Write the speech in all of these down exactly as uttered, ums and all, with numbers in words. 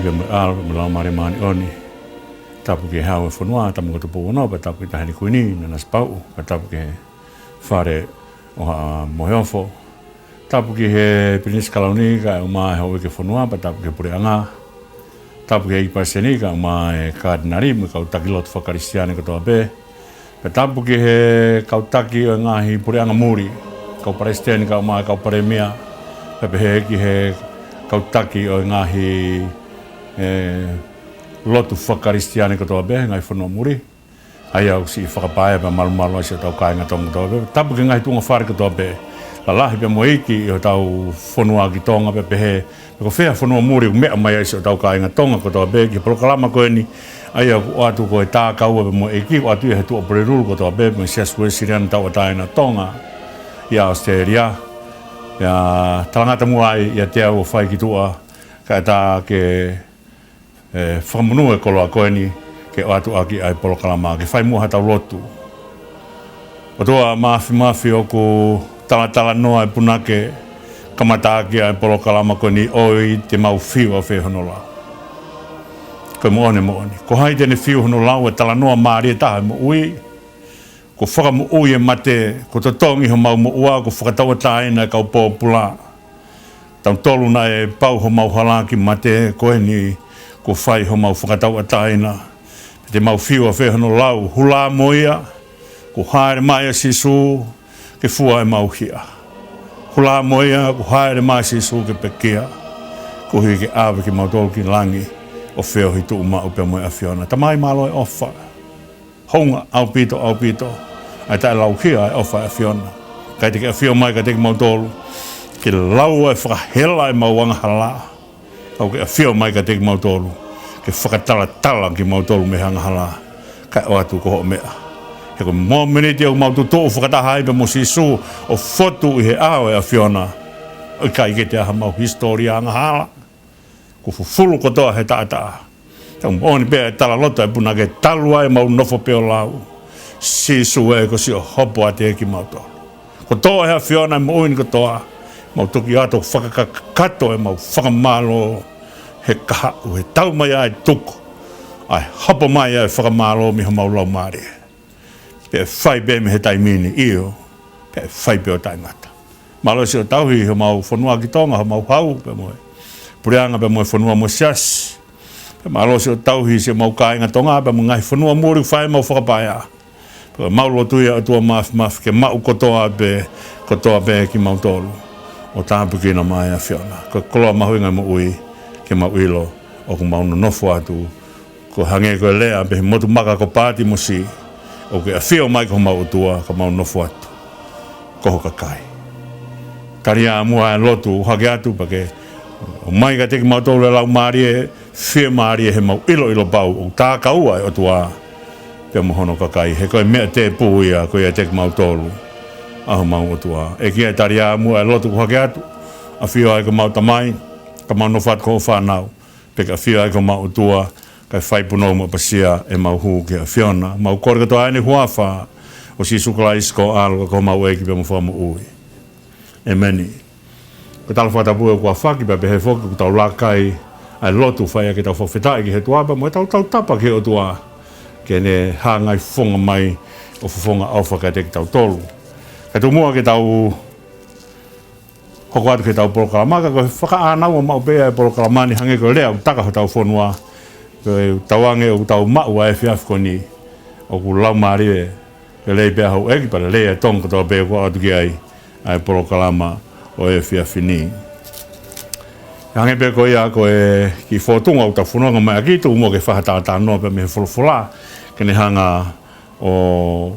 Pea mo e ʻAlo, mo e Laumālie Māʻoniʻoni. Tapu ki he Hau ʻo e fonua, tapu ki he Tupu ʻo Ono, pea tapu ki he Taʻahine Kuini, Nanasipauʻu, pea tapu ki he Fale ʻo Haʻa Moheofo. Tapu ki he Pilinisi Kalauni, kae ʻumaʻā e Houʻeiki ʻo e fonua, pea tapu ki he Puleʻanga. Tapu ki he ʻEiki Palesiteni, kae ʻumaʻā e Katinali, mo e kau taki lotu fakakalisitiane kotoa pē. Pea tapu ki he kau taki ʻo e ngaahi puleʻanga muli, kau palesiteni kae ʻumaʻā e kau palēmia, pea pehē ki he kau taki ʻo e ngaahi, e, lotu fakakalisitiane kotoa pē, ngaahi fonua muli. ʻA ia ʻoku siʻi fakapaea pea malumalu ai siʻotau kāinga Tonga kotoa pē. Tapu ki he ngaahi tuʻunga fale kotoa pē. Lalahi pea mo e iiki ʻi hotau fonua ki Tonga pea pehē, pe ko fē ha fonua muli ʻoku meʻa mai ai siʻotau kāinga Tonga kotoa pē ki he polokalama ko eni, ʻa ia ʻoku ʻoatu ko e tākaua pea mo e ʻEiki, ʻoatu ia he Tuʻapulelulu kotoa pē, mo e Siasi Uēsiliana Tauʻatāina ʻo Tonga ʻi ʻAositelēlia. Pea talangata muʻa ai ʻiate au ʻo fai ki tuʻa, kae ʻatā ke, e, fakamonū e koloa ko eni, ke ʻoatu ʻaki ʻa e polokalama, ke fai muʻa haʻatau lotu. ʻOtua Māfimafi, ʻoku talatalanoa e punake kamata ʻaki ʻa e polokalama ko eni, ʻoku ʻikai te mau fiu ʻa fē hono lau. Ko e moʻoni, moʻoni. Ko hai te ne fiu hono lau e talanoa mālie taha ʻo e moʻui? Kuo fakamoʻui e mate, kuo totongi homau moʻua, kuo fakatauʻatāina e kau pōpula. Tautolu naʻe pau homau hala ki mate, ko eni kuo fai homau fakatauʻatāina. Te mau fiu ʻa fē hono lau, hula mo ia, kuo hāʻele mai ʻa Sīsū ke fua ʻemau hia. Hula mo ia, kuo hāʻele mai ʻa Sīsū ke pekia, koeʻuhi ke ʻave kimautolu ki langi ʻo feohi tuʻumaʻu pea mo e ʻAfiona. Tamai, mālō e ʻofa. Hounga ʻaupito, ʻaupito ʻa e taʻelauhia ʻa e ʻofa ʻa e ʻAfiona. Kae te ke ʻafio mai kiate kimautolu, ke lau e fakahela ʻemau angahala. ʻOku ke ʻafio mai kiate kimautolu, ke fakatalatala kimautolu mei he angahala, kae ʻoatu ko hoʻo meʻa. He ko e mōmeniti ʻoku mau tutuʻu fakataha ai pea mo Sīsū ʻo fotu ʻi he ʻao ʻo e ʻAfiona, ʻoku ʻikai ke toe ʻi ai hamau hisitōlia angahala. Kuo fufulu kotoa he taʻataʻa. Tau moʻoni pē ʻa e talaloto ʻa e punake, talu ai ʻemau nofo pē ʻo lau, Sīsū ē, ko siʻo hopo ʻiate kimautolu. Kuo tō ʻe he ʻAfiona e moʻui ni kotoa, mau toki ʻoatu ʻo fakakakato ʻemau fakamālō he kahaʻu, he tau mai ʻa e tuku, ʻa e hopo mai ʻa e fakamālō mei homau laumālie. Pea fai pē mei he taimi ni, ʻio, pea fai pē ʻo taʻengata. Mālō siʻo tauhi homau fonua ki Tonga, homau Hau, pea mo e Puleʻanga, pea mo e fonua mo e Siasi. Pea mālō siʻo tauhi siʻemau kāinga Tonga, pea mo e ngaahi fonua muli ʻoku fai ʻemau fakapaea. Pea mau lotu ia ʻOtua Māfimafi ke maʻu kotoa pē, kotoa pē kimautolu ʻo tāpuekina mai ʻe he ʻAfiona. Ko e koloa mahuʻinga ʻo e moʻui ke mau ʻilo ʻoku mau nonofo atu, ʻo hangē ko e lea pē he motu maka ko Pātimosi, ʻoku ke ʻafio mai ko homau ʻOtua, ka mau nofo atu ko ho kakai. Tali ā muʻa e lotu ʻoku hake atu pea ke ʻomai kiate kimautolu e Laumālie Fiemālie he mau ʻiloʻilo pau ʻoku tākaua e ʻOtua pea mo hono kakai. He ko e meʻa tēpū ia ko ia ʻiate kimautolu ʻa homau ʻOtua. ʻEiki ē, tali ā muʻa e lotu ʻoku hake atu, ʻafio ai ko homau Tamai, ka mau nofo atu ko hoʻo fānau, pea ke ʻafio ai ko homau ʻOtua, kae fai punou mo ʻapasia ʻemau hū ki he ʻAfiona. Mau kole kotoa ʻi he huafa ʻo Sīsū Kalaisi ko ho ʻAlo, ko homau ʻEiki pea mo e Fakamoʻui. ʻĒmeni. Ko e tala fakatapu ʻoku ʻafaki pea pehē foki ʻoku tau laka ai ʻa e lotu fai ʻaki ʻetau fakafetaʻi ki he ʻOtua pea mo ʻetau tautapa ki he ʻOtua, ke ne hangai fofonga mai ʻo fofonga ʻofa kiate kitautolu. Kae tuku muʻa ke tau hoko atu ki heʻetau polokalama, ka ko e fakaʻānaua maʻu pē ʻa e polokalama ni hangē ko e lea ʻoku taka hotau fonua, ko e tauange ʻoku tau maʻu ʻa e efiafi ko eni, ʻoku laumālie lelei pē ʻa houʻeiki pea lelei ʻa Tonga kotoa pē ʻoku ʻalu atu ki ai ʻa e polokalama ʻo e efiafi ni. Hangē pē ko ia ko e kiʻi fōtunga ʻoku tau fononga mai ʻaki, tuku muʻa ke fai ha talanoa pē mei he folofola, ke ne hanga ʻo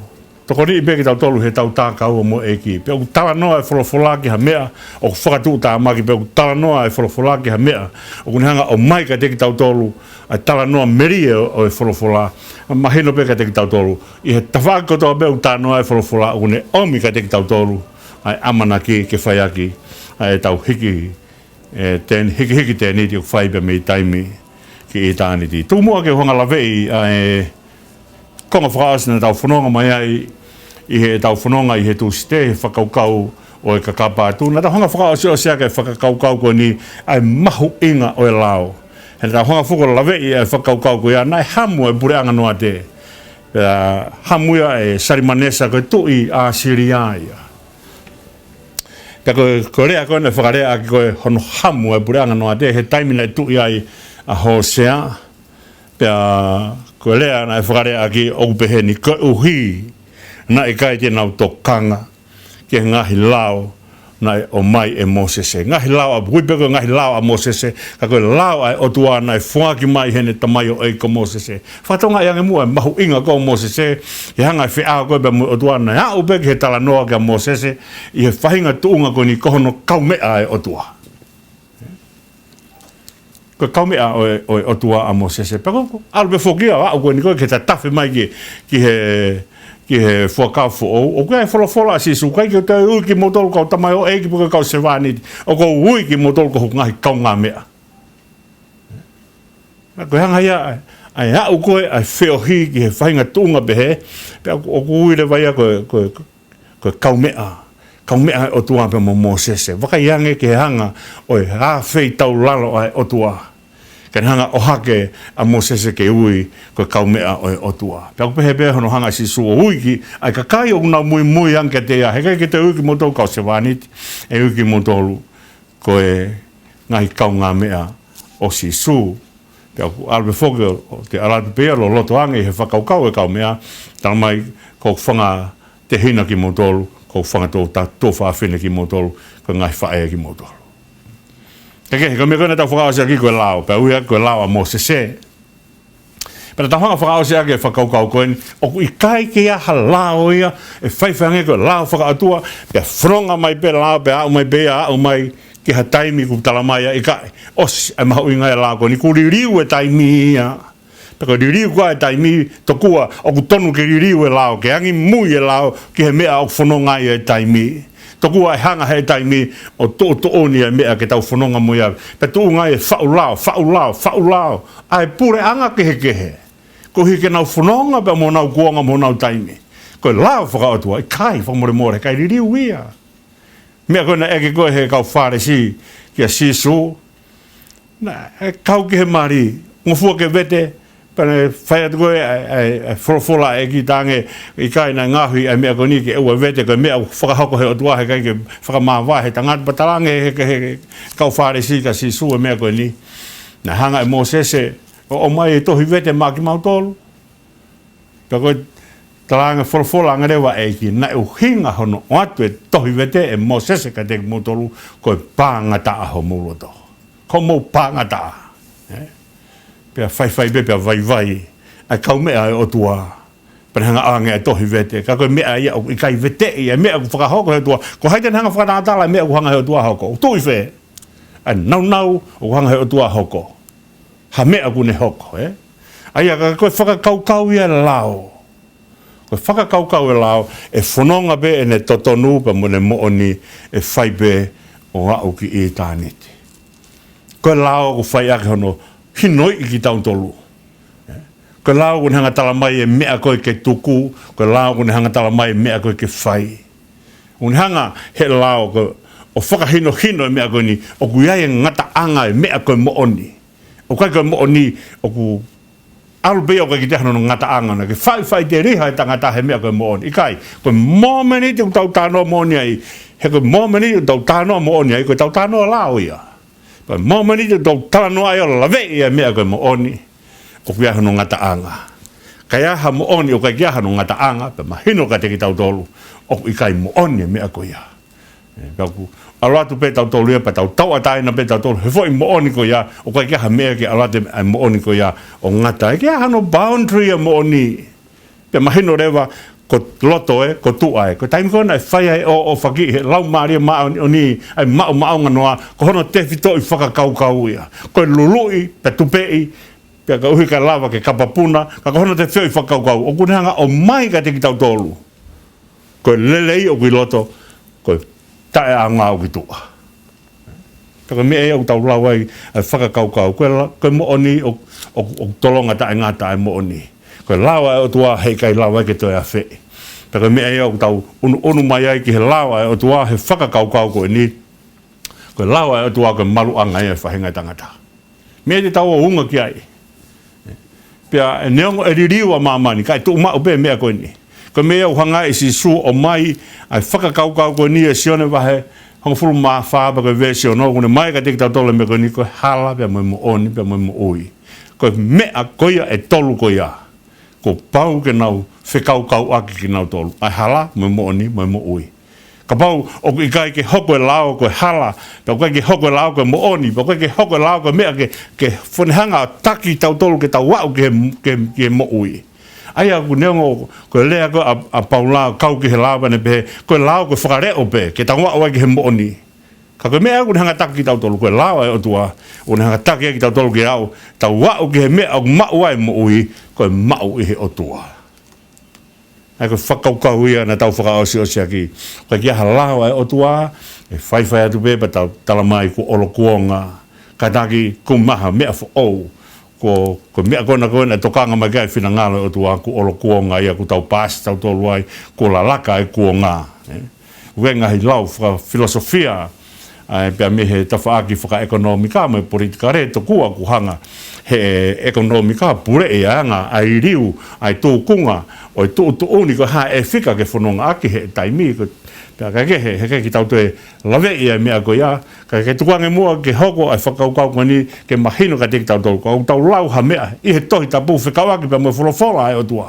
tokoniʻi pē kitautolu heʻetau tākaua mo e ʻEiki. Pea ʻoku talanoa e folofola ki ha meʻa ʻoku fakatuʻutāmaki, pea ʻoku talanoa e folofola ki ha meʻa ʻoku ne hanga ʻo ʻomai kiate kitautolu ʻa e talanoa melie ʻo, ʻo e folofola. Mahino pē kiate kitautolu, ʻi he tafaʻaki kotoa pē ʻoku talanoa e folofola, ʻoku ne ʻomi kiate kitautolu ʻa e ʻamanaki ke fai ʻaki ʻa ʻetau hiki, e, tēn-, hikihiki tēniti ʻoku fai pē mei taimi ki ʻitāniti. Tuku muʻa ke u hanga ʻo laveʻi ʻa e konga fakaʻosi naʻa tau fononga mai ai ʻi heʻetau fononga ʻi he Tūsite, he fakakaukau ʻo e kakapa atu. Naʻa tau hanga ʻo fakaʻosiʻosi ʻaki e fakakaukau ko eni, ʻa e mahuʻinga ʻo e lao. He naʻa tau hanga foki ʻo laveʻi e fakakaukau ko ia naʻe hamu e puleʻanga Noate. Pea hamu ia ʻe Salimanesa ko e tuʻi ʻAsilia ia. Pea ko, ko e lea ko ē naʻe fakalea ʻaki ko e hono hamu e puleʻanga Noate he taimi naʻe tuʻi ai ʻa Hōsea. Pea ko e lea naʻe fakalea ʻaki ʻoku peheni, koeʻuhi naʻe ʻikai te nau tokanga ki he ngaahi lao naʻe ʻomai ʻe Mōsese. Ngaahi lao ʻa, ui pē ko e ngaahi lao ʻa Mōsese, ka ko e lao ʻa e ʻOtua naʻe foaki mai heʻene tamaioʻeiki ko Mōsese. Fakatokangaʻi ange muʻa e mahuʻinga ko ē ʻo Mōsese, he hanga e feʻao ko ē pea mo e ʻOtua naʻe aʻu pē ki he talanoa kia Mōsese, ʻi he faʻahinga tuʻunga ko eni ko hono kaumeʻa e ʻOtua. Ko e kaumeʻa ʻo e, ʻo e ʻOtua ʻa Mōsese. Pea ko, ko, ʻalu pē foki ia, aʻu ko eni ko ē ke tatafe mai ki, ki he, ki he Fuakava Foʻou. ʻOku ʻi ai e folofola ʻa Sīsū, ʻikai ke u toe ui kimoutolu ko e kau tamaioʻeiki pe ko e kau sevāniti. ʻOku ou ui kimoutolu ko hoku ngaahi kaungāmeʻa. Pea ko e hanga ia ʻa e, ʻa e aʻu ko ē ʻa e feohi ki he faʻahinga tuʻunga pehē, pea ʻoku, ʻoku ui leva ia ko e, ko e, ko e kaumeʻa, kaumeʻa e ʻOtua pea mo Mōsese. Vakai ange ki he hanga ʻo e ʻāfeitaulalo ʻa e ʻOtua ke ne hanga ʻo ʻohake ʻa Mōsese ke ui ko e kaumeʻa ʻo e ʻOtua. Pea ʻoku pehē pē hono hanga ʻe Sīsū ʻo ui ki ai e kakai ʻoku nau muimui ange kiate ia, he ʻikai ke te ui kimoutolu kau sevāniti, ʻe ui kimoutolu ko e ngaahi kaungāmeʻa ʻo Sīsū. Pea ʻoku ʻalu pē foki ʻo, ʻo te ʻalu atu pē ia loloto ange ʻi he fakakaukau e kaumeʻa, talamai ko hoku fanga tehina kimoutolu, ko hoku fanga tuo ta-, tuofāfine kimoutolu, ko e ngaahi faʻē kimoutolu. Ka ko e, ko e meʻa ko ē naʻa tau fakaʻosi ʻaki ko e lao, pea ui ia ko e lao ʻa Mōsese. Pea naʻa tau hanga fakaʻosi ʻaki e fakakaukau ko eni, ʻoku ʻikai ke ʻi ai ha lao ia ʻe faifai ange ko e lao fakaʻotua, pea fononga mai pē lao, pea aʻu mai pē ia, aʻu mai ki ha taimi kuo talamai ʻe ʻikai. ʻOsi e mahuʻinga e lao ko eni, kuo liliu e taimi ia. Pea ko e liliu ko ē e taimi, tokua ʻoku tonu ke liliu e lao, ke angimui e lao ki he meʻa ʻoku fononga ai e taimi. Tokua ʻe hanga ʻe he taimi ʻo tuʻutuʻuni e meʻa ke tau fononga mo ia. Pea tuʻunga ai e faʻu lao, faʻu lao, faʻu lao ʻa e puleʻanga kehekehe, koeʻuhi ke nau fononga pea mo honau kuonga mo honau taimi. Ko e lao fakaʻotua, ʻikai, fakamolemole, ʻikai liliu ia. Meʻa ko ē naʻe ʻeke ko ē ʻe he kau Fālesi kia Sīsū, naʻe kau ki he mali, ngofua ke vete, pea ne fai atu ko ē ʻa e, ʻa e, ʻa e folofola ʻa e ʻEiki, talaange ʻikai, naʻe ngaohi ʻa e meʻa ko eni ke ʻoua vete, ko e meʻa ʻoku fakahoko ʻe he ʻOtua, he ʻikai ke fakamāvae ʻe he tangata. Pea talaange ʻe he, ʻe he kau Fālesi kia Sīsū e meʻa ko eni, naʻe hanga ʻe Mōsese ʻo ʻomai e tohi vete maʻa kimautolu. Pea ko e talaange folofola ange leva ʻa e ʻEiki, naʻe ʻuhinga hono ʻoatu e tohi vete ʻe Mōsese kiate kimoutolu ko e pāngataʻa homou loto. Ko homou pāngataʻa. Ē? Pea faifai pē, pea vaivai ʻa e kaumeʻa ʻa e ʻOtua. Pea ne hanga ʻoange ʻa e tohi vete. Ka ko e meʻa ia ʻoku ʻikai veteʻi, ʻa e meʻa ʻoku fakahoko ʻe he ʻOtua. Ko hai te ne hanga fakatātā e meʻa ʻoku hanga ʻe he ʻOtua ʻo hoko? ʻOku tuʻu ʻi fē ʻa e nāunau ʻoku hanga ʻe he ʻOtua ʻo hoko? Ha meʻa ʻoku ne hoko, ē? ʻA ia ka ko e fakakaukau ia e lao. Ko e fakakaukau e lao, ʻe fononga pē ʻene totonu pea mo ʻene moʻoni, ʻe fai pē ʻo aʻu ki ʻitāniti. Ko e lao ʻoku fai ʻaki hono hinoiʻi kitautolu. Ko e lao ʻoku ne hanga talamai e meʻa ko ē ke tuku, ko e lao ʻoku ne hanga talamai e meʻa ko ē ke fai. ʻOku ne hanga ʻe he lao ko ē ʻo fakahinohino e meʻa ko eni, ʻoku ʻi ai e ngataʻanga e meʻa ko e moʻoni. ʻOku ʻikai ko e moʻoni ʻoku ʻalu pē ia ʻo ʻikai ke toe ʻi ai hano ngataʻanga, naʻa ke faʻifaʻiteliha e tangata he meʻa ko e moʻoni. ʻIkai, ko e mōmeniti ʻoku tau talanoa moʻoni ai, he ko e mōmeniti ʻoku tau talanoa moʻoni ai, ko ʻetau talanoa lao ia. Ko e mōmeniti ʻoku tau talanoa ai ʻo laveʻi e meʻa ko e moʻoni, ʻoku ʻi ai hano ngataʻanga. Ka ʻi ai ha moʻoni ʻoku ʻikai ke ʻi ai hano ngataʻanga, pea mahino kiate kitautolu ʻoku ʻikai moʻoni e meʻa ko ia. Ē, pea ʻoku ʻalu atu pē tautolu ia, pea tau tauʻatāina pē tautolu he foʻi moʻoni ko ia, ʻoku ʻikai ke ʻi ai ha meʻa ke ʻalu atu ai e moʻoni ko ia ʻo ngata. ʻIkai ke ʻi ai hano boundary e moʻoni. Pea mahino leva, ko loto ē, ko tuʻa ē. Ko e taimi ko ē naʻe fai ai e ʻōʻōfaki ʻe he Laumālie Māʻoniʻoni, ʻa e maʻumaʻunga noa, ko hono tefitoʻi fakakaukau ia. Ko e luluʻi, pea tupeʻi, pea koeʻuhi kae lava ke kapapuna, ka ko hono tefitoʻi fakakaukau ʻoku ne hanga ʻo ʻomai kiate kitautolu ko e lelei ʻoku ʻi loto, ko e taʻeʻaonga ʻoku ʻi tuʻa. Pea ko e meʻa ia ʻoku tau lau ai ʻa e fakakaukau, ko e la-, ko e moʻoni ʻoku, ʻoku, ʻoku tolonga taʻengata ʻa e moʻoni. Ko e lao ʻa e ʻOtua heʻikai lava ia ke toe afeʻi. Pea ko e meʻa ia ʻoku tau ʻunuʻunu mai ai ki he lao ʻa e ʻOtua he fakakaukau ko eni, ko e lao ʻa e ʻOtua ko e maluʻanga ia e faʻahinga ʻo e tangata. Meʻa te tau ō ʻo unga ki ai. Pea neongo e liliu ʻa māmani, kae tuʻu maʻu pē meʻa ko eni. Ko e meʻa ʻoku hanga ʻe Sīsū ʻo ʻomai ʻa e fakakaukau ko eni ʻi Sione vahe hongofulu mā fā pea ko e veesi ono, ʻoku ne ʻomai kiate kitautolu e meʻa ko eni, ko e hala pea mo e moʻoni pea mo e moʻui. Ko e meʻa ko ia ʻe tolu ko ia, kuo pau ke nau fekaukauʻaki kinautolu. ʻA e hala, mo e moʻoni, mo e moʻui. Kapau ʻoku ʻikai ke hoko e lao ko e hala, pea ʻoku ʻikai ke hoko e lao ko e moʻoni, pea ʻoku ʻikai ke hoko e lao ko e meʻa ke, ke fonu hanga ʻo taki kitautolu ke tau aʻu ki he, ki he, ki he moʻui. ʻA ia ʻoku neongo ko e lea ko ē ʻa, ʻa Paula kau ki he lao pea ne pehē, ko e lao ko e fakaleʻo pē, ke tau aʻu ai ki he moʻoni. Ka ko e meʻa ʻoku ne hanga ʻo taki kitautolu, ko e lao ʻa e ʻOtua, ʻoku ne hanga ʻo taki ai kitautolu ke aʻu, tau aʻu ki he meʻa ʻoku maʻu ai e moʻui, ko e maʻu ʻi he ʻOtua. ʻA ia ko e fakakaukau ia naʻa tau fakaʻosiʻosiʻaki. ʻOku ʻikai ha lao ʻa e ʻOtua ʻe faifai atu pē pea tau tala mai kuo ʻolo kuonga. Kātaki, ʻoku maha meʻa foʻou. Ko, ko e meʻa ko ena ko ena ʻe tokanga mai ki ai e finangalo ʻo e ʻOtua, kuo ʻolo kuonga ia, kuo tau paasi tautolu ai, kuo lalaka e kuonga. ʻE? ʻOku ʻi ai e ngaahi lau fakafilosofia, ʻa e pea mei he tafaʻaki fakaʻekonōmika mo e politikale, tokua ʻoku hanga ʻe he ʻekonōmika ʻo puleʻi ʻa e anga, ʻa e liliu, ʻa e tūkunga ʻo e tuʻutuʻuni ko e hā ʻe fika ke fononga ʻaki he taimi, ko, pea ʻikai ke, he, heʻikai ke tau toe laveʻi ʻa e meʻa ko ia, kae tuku ange muʻa ke hoko ʻa e fakakaukau ko eni ke mahino kiate kitautolu. Ka ʻoku tau lau ha meʻa ʻi he Tohi Tapu fekauʻaki pea mo e folofola ʻa e ʻOtua,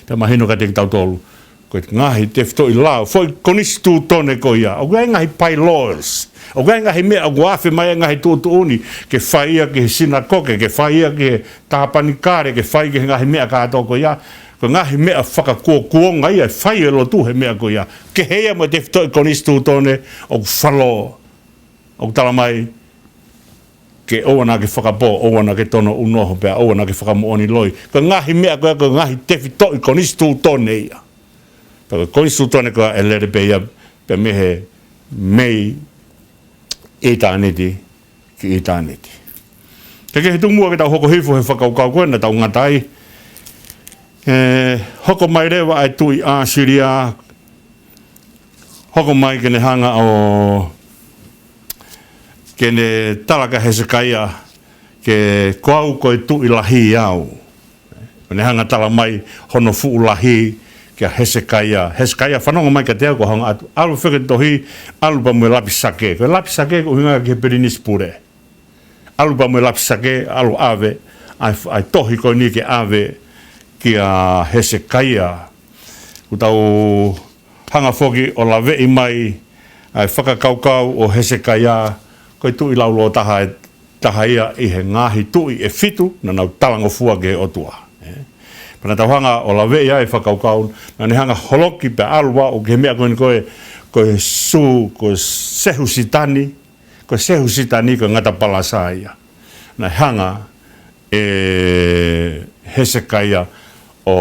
pea mahino kiate kitautolu. Ko e ngaahi tefitoʻi lao, foʻi konisitūtone ko ia, ʻoku ʻi ai e ngaahi bylaws, ʻoku ʻi ai e ngaahi meʻa ʻoku afe mai e ngaahi tuʻutuʻuni, ke fai ia ki he sinakoke, ke fai ia ki he tāpanekale, ke fai ki he ngaahi meʻa kātoa ko ia. Ko e ngaahi meʻa fakakuokuonga ia ʻe fai ʻe he lotu he meʻa ko ia. Kehe ia mo e tefitoʻi konisitūtone ʻoku falō, ʻoku tala mai ke ʻoua naʻa ke fakapō, ʻoua naʻa ke tono ʻunoho, pea ʻoua naʻa ke fakamoʻoni loi. Ko e ngaahi meʻa ko ia, ko e ngaahi tefitoʻi konisitūtone ia. Pea ko e konisitūtone ko ia ʻe lele pē ia, pea mei he, mei ʻitāniti ki ʻitāniti. Kae kehe, tuku muʻa ke tau hoko hifo he fakakaukau ko ē naʻa tau ngata ai. ʻE, hoko mai leva ʻa e tuʻi ʻAsilia, hoko mai ke ne hanga ʻo, ke ne tala kia Hesekaia, ke, ko au ko e tuʻi lahi au. ʻO ne hanga ʻo tala mai hono fuʻu lahi kia Hesekaia. Hesekaia, fanongo mai kiate au, ko e hanga atu, ʻalu ʻo feke tohi, ʻalu pea mo e lapisake. Ko e lapisake ko e ʻuhinga ki he pilinisi pule. ʻAlu pea mo e lapisake, ʻalu ʻo ʻave ʻa e, ʻa e tohi ko eni ke ʻave kia Hesekaia. ʻOku tau hanga foki ʻo laveʻi mai ʻa e fakakaukau ʻo Hesekaia, ko e tuʻi laulōtaha, taha ia ʻi he ngaahi tuʻi ʻe fitu naʻa nau talangofua ki he ʻOtua. ʻE? Pea naʻa tau hanga ʻo laveʻi ai e fakakaukau, naʻa ne hanga ʻo holoki pea ʻalu ʻo aʻu ki he meʻa ko eni ko e, ko e Sū, ko e Sehusitani, ko e Sehusitani, ko e ngata palasa ia. Naʻe hanga ʻe Hesekaia ʻo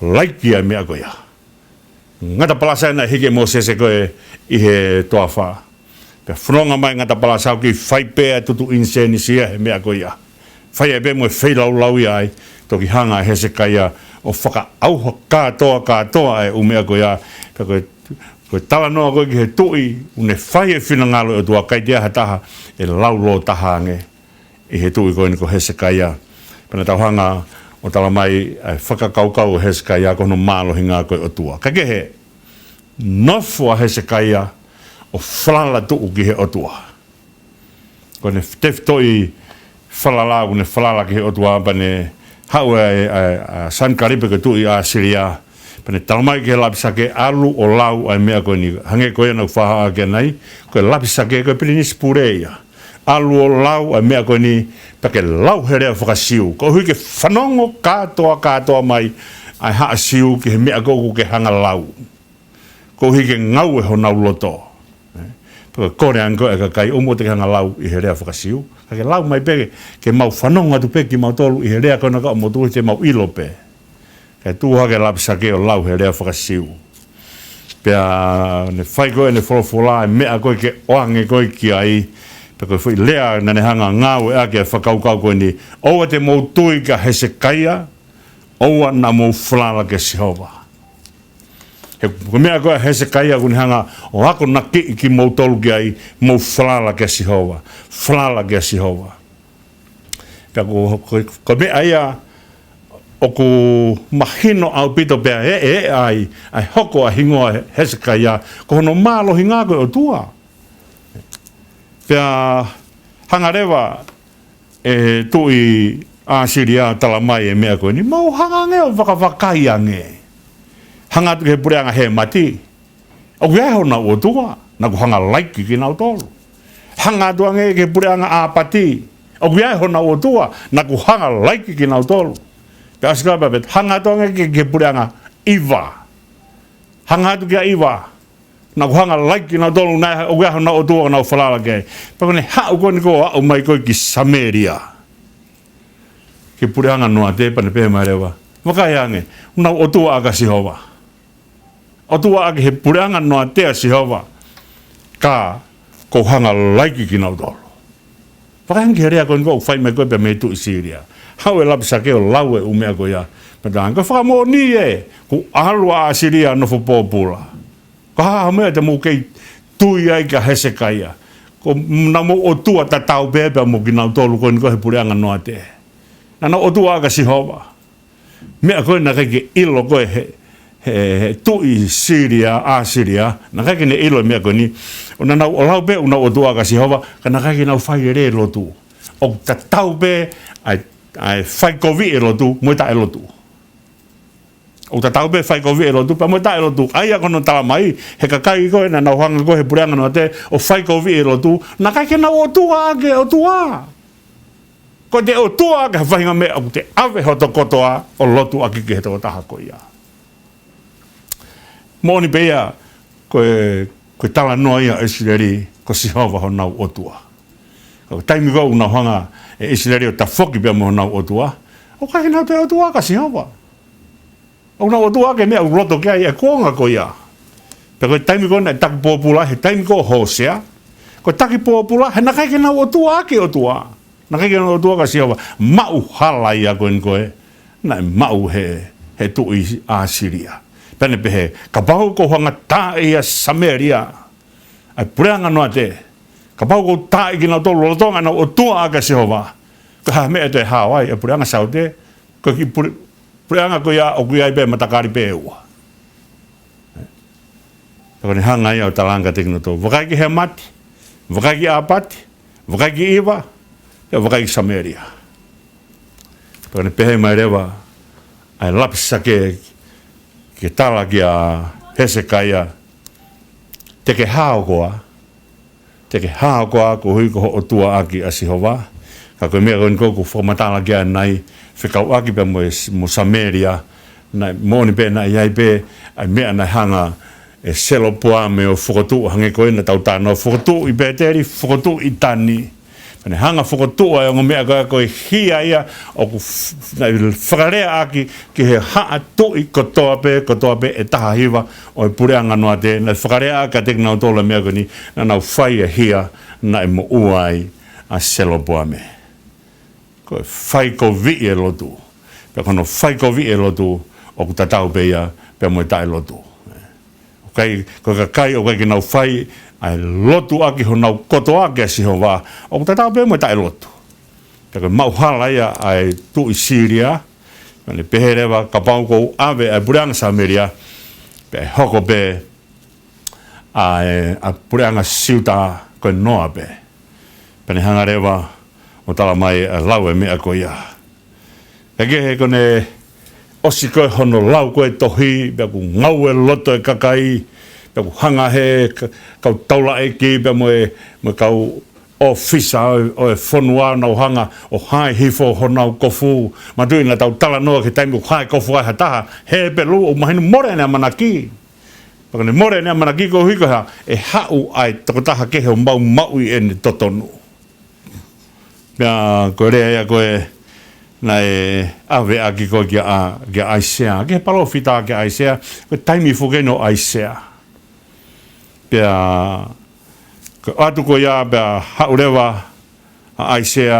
laiki ʻa e meʻa ko ia. Ngata palasa naʻe hiki ʻe Mōsese ko ē ʻi he toafa. Pea fononga mai e ngata palasa ʻo kei fai pē ʻa e tutu ʻinisēnisi ia he meʻa ko ia. Fai ai pē mo e feilaulau ia ai, toki hanga ʻe Hesekaia ʻo fakaʻauha kātoa, kātoa e ʻū meʻa ko ia. Pea ko e, ko e talanoa ko ē ki he tuʻi ʻoku ne fai e finangalo ʻo e ʻOtua, ʻikai toe ʻi ai ha taha ʻe laulōtaha ange ʻi he tuʻi ko eni ko Hesekaia. Pea naʻa tau hanga ʻo tala mai ʻa e fakakaukau ʻo Hesekaia ko hono mālohinga ko e ʻOtua. Kae kehe, nofo ʻa Hesekaia ʻo falala tuʻu ki he ʻOtua. Ko ʻene tefitoʻi falala, ʻoku ne falala ki he ʻOtua, pea ne haʻu ʻa, ʻa, ʻa Sanakalipe ko e tuʻi ʻAsilia, pea ne tala mai ki he lapisake, ʻalu ʻo lau ʻa e meʻa ko eni. Hangē ko ia naʻa ku fakahā ʻaki ʻanenai, ko e lapisake ko e pilinisi pule ia. ʻAlu ʻo lau ʻa e meʻa ko eni, pea ke lau he lea faka-Siu. Koeʻuhi ke fanongo kātoa, kātoa mai ʻa e haʻa Siu ki he meʻa ko ē ʻoku ke hanga ʻo lau. Koeʻuhi ke ngaue honau loto. ʻE? Pea kole ange ko ē ʻa e kakai, ʻoua te ke hanga ʻo lau ʻi he lea faka-Siu. Ka ke lau mai pē, ke mau fanongo atu pē kimautolu ʻi he lea ko ena ka ʻoku mau tuʻu, te mau ʻilo pē. Kae tuʻu hake ʻa e lapisake ʻo lau he lea faka-Siu. Pea ne fai ko ē ʻene folofola, ʻa e meʻa ko ē ke ʻoange ko ē ki ai. Pea ko e foʻi lea naʻa ne hanga ʻo ngāueʻaki ʻa e fakakaukau ko eni. ʻOua te mou tui kia Hesekaia, ʻoua naʻa mou falala kia Sihova. He ko e meʻa ko ē ʻa Hesekaia ʻoku ne hanga ʻo akonakiʻi kimoutolu ki ai, mou falala kia Sihova. Falala kia Sihova. Pea ko, ko, ko e meʻa ia ʻoku mahino ʻaupito pea ʻe, ʻe, ʻe ai, ʻa e hoko ʻa e hingoa Hesekaia, ko hono mālohinga ko e ʻOtua. Pea hanga leva ʻe he tuʻi ʻAsilia ʻo tala mai e meʻa ko eni, mou hanga ange ʻo vakavakai ange. Hanga atu ki he puleʻanga Hemati, ʻoku ʻi ai honau ʻotua, naʻa ku hanga laiki kinautolu. Hanga atu ange ki he puleʻanga ʻApati, ʻoku ʻi ai honau ʻotua, naʻa ku hanga laiki kinautolu. Pea ʻosi ko ia pea pehē, hanga atu ange ki, ki he puleʻanga ʻIva. Hanga atu kia ʻIva, naʻa ku hanga laiki kinautolu, naʻe, ʻoku ʻi ai honau ʻotua, nau falala ki ai. Pea ko ʻene haʻu ko eni ʻo aʻu mai ko ē ki Samēlia, ki he puleʻanga Noate, pea ne pehē mai leva, vakai ange, honau ʻotua ʻa Sihova. ʻOtua ʻa ki he puleʻanga Noate ʻa Sihova, ka ʻoku ou hanga laiki kinautolu. Vakai ange ki he lea ko eni ʻoku fai mai ko ē pea mei he tuʻi Silia. Haʻu ʻe Lapisake ʻo lau e ʻū meʻa ko ia. Pea talaange, ko e fakamoʻoni ē, kuo ʻalu ʻa ʻAsilia ʻo nofo pōpula. Ko e hā ha meʻa te mou kei tui ai kia Hesekaia? Ko honau ʻotua tatau pē pea mo kinautolu ko eni ko ē he puleʻanga Noate. Naʻa nau ʻotua ʻa Sihova. Meʻa ko ē naʻe ʻikai ke ʻilo ko ē he, he, he tuʻi Silia, ʻAsilia, naʻe ʻikai ke ne ʻilo e meʻa ko eni. ʻO naʻa nau ʻalu pē ʻo nau ʻotua ʻa Sihova, ka naʻe ʻikai ke nau fai e lē lotu. ʻOku tatau pē ʻa e, ʻa e fai koviʻi e lotu mo e taʻelotu. ʻOku tatau pē fai koviʻi e lotu pea mo e taʻelotu. ʻA ia ko hono tala mai, he kakai ko ē naʻa nau hanga ko ē he puleʻanga Noate ʻo fai koviʻi e lotu, naʻe ʻikai ke nau ʻotua ʻa e ʻOtua. Ko ʻete ʻotua ʻaki ha faʻahinga meʻa ʻoku te ʻave hoto kotoa ʻo lotu ʻaki ki he tokotaha ko ia. Moʻoni pē ia, ko e, ko e talanoa ia ʻo ʻIsileli, ko Sihova honau ʻotua. Ko e taimi ko ē ʻoku nau hanga ʻe ʻIsileli ʻo tafoki pea mo honau ʻotua, ʻoku ʻikai ke nau toe ʻotua kia Sihova. ʻOku nau ʻotua ʻaki e meʻa ʻoku loto ki ai e kuonga ko ia. Pea ko e taimi ko ē naʻe taki pōpula, he taimi ko ē ʻo Hōsea, ko e taki pōpula, he naʻe ʻikai ke nau ʻotua ʻaki e ʻOtua. Naʻe ʻikai ke nau ʻotua kia Sihova. Maʻu hala ia ko eni ko ē naʻe maʻu he, he tuʻi ʻAsilia. Pea ne pehē, kapau ʻoku ou hanga taaʻi ʻa Samēlia, ʻa e puleʻanga Noate, kapau ʻoku ou taaʻi kinautolu lolotonga ʻenau ʻotua ʻaki ʻa Sihova, ko e hā e meʻa ʻe toe hao ai e puleʻanga Saute? Ko e kiʻi pule-, puleʻanga ko ia ʻoku ʻi ai pē matakali pē ʻe ua. Pea ko ʻene hanga ia ʻo talaange kiate kinautolu, vakai ki Hemati, vakai ki ʻApati, vakai ki ʻIva, pea vakai ki Samēlia. Pea ko ʻene pehē mai leva ʻa e Lapisake ke tala kia Hesekaia, te ke hao koā, te ke hao koā koeʻuhi ko hoʻo ʻotua ʻaki ʻa Sihova? Ka ko e meʻa ko eni ko ē ʻoku fakamatala ki ai ʻanenai, fekauʻaki pea mo e, mo Samēlia, naʻe moʻoni pē naʻe ʻi ai pē ʻa e meʻa naʻe hanga ʻe Selopoame ʻo fokotuʻu, hangē ko ē naʻa tau talanoa, fokotuʻu ʻi Pēteli, fokotuʻu ʻi Tani. Pea ne hanga fokotuʻu ʻa e ongo meʻa ko ē, ko e hia ia ʻoku f-, naʻe fakalea ʻaki ki he haʻa tuʻi kotoa pē, kotoa pē ʻe taha hiva ʻo e puleʻanga Noate, naʻe fakalea ʻaki kiate kinautolu e meʻa ko eni, naʻa nau fai e hia naʻe moʻua ai ʻa Selopoame. Ko e fai koviʻi e lotu. Pea ko hono fai koviʻi e lotu, ʻoku tatau pē ia pea mo e taʻelotu. ʻOku ʻikai, ko e kakai ʻoku ʻikai ke nau fai ʻa e lotu ʻaki honau kotoa kia Sihova, ʻoku tatau pē mo e taʻelotu. Pea ko e maʻu hala ia ʻa e tuʻi Silia, pea ne pehē leva, kapau ʻoku ou ʻave ʻa e puleʻanga Samēlia, pea ʻe hoko pē ʻa e, ʻa e puleʻanga Siuta ko e noa pē. Pea ne hanga leva ʻo tala mai ʻa e lau e meʻa ko ia. Pea kehe ko ʻene ʻosi ko ē hono lau ko ē tohi, pea kuo ngāue loto e kakai, pea kuo hanga ʻe he ka-, kau taulaʻeiki, pea mo e, mo e kau ʻōfisa ʻo, ʻo e fonua, nau hanga ʻo hae hifo honau kofu. Manatuʻi naʻa tau talanoa ki he taimi ʻoku hae kofu ai ha taha, Hepelū, ʻoku mahino mole ʻene ʻamanaki. Pea ko ʻene mole ʻene ʻamanaki koeʻuhi ko e hā, ʻe haʻu ʻa e tokotaha kehe ʻo maumauʻi ʻene totonu. Pea ko e lea ia ko ē naʻe ʻave ʻaki ko ē kia ʻa, kia ʻAisea, ki he palōfita kia ʻAisea, ko e taimi foki eni ʻo ʻAisea. Pea ko e ʻatu ko ia pea haʻu leva ʻa ʻAisea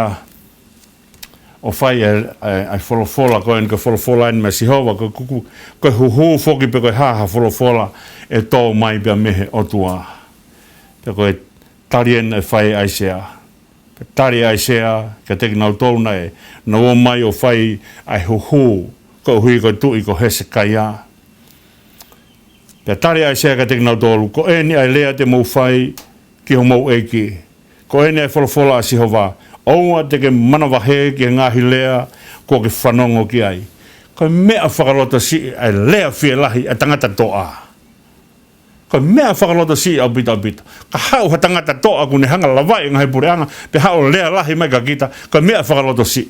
ʻo fai e, e, e folofola ko eni, ko e folofola eni mei Sihova, ko e kuku, ko e huhu foki pe ko e hā ha folofola ʻe tō mai pea mei he ʻOtua. Pea ko e tali eni ʻe fai ʻe ʻAisea. Tali ʻa ʻAisea kiate kinautolu naʻe nau ō mai ʻo fai ʻa e huhu koeʻuhi ko e tuʻi ko Hesekaia. Pea tali ʻa ʻAisea kiate kinautolu, ko eni ʻa e lea te mou fai ki homou ʻEiki. Ko eni ʻa e folofola ʻa Sihova, ʻoua te ke manavahē ki he ngaahi lea kuo ke fanongo ki ai. Ko e meʻa fakalotosiʻi ʻa e lea fielahi ʻa e tangata toʻa. Ko e meʻa fakalotosiʻi ʻaupito ʻaupito. Ka haʻu ha tangata toʻa kuo ne hanga ʻo lavaʻi e ngaahi puleʻanga, pea haʻu ʻo lea lahi mai kia kita, ko e meʻa fakalotosiʻi.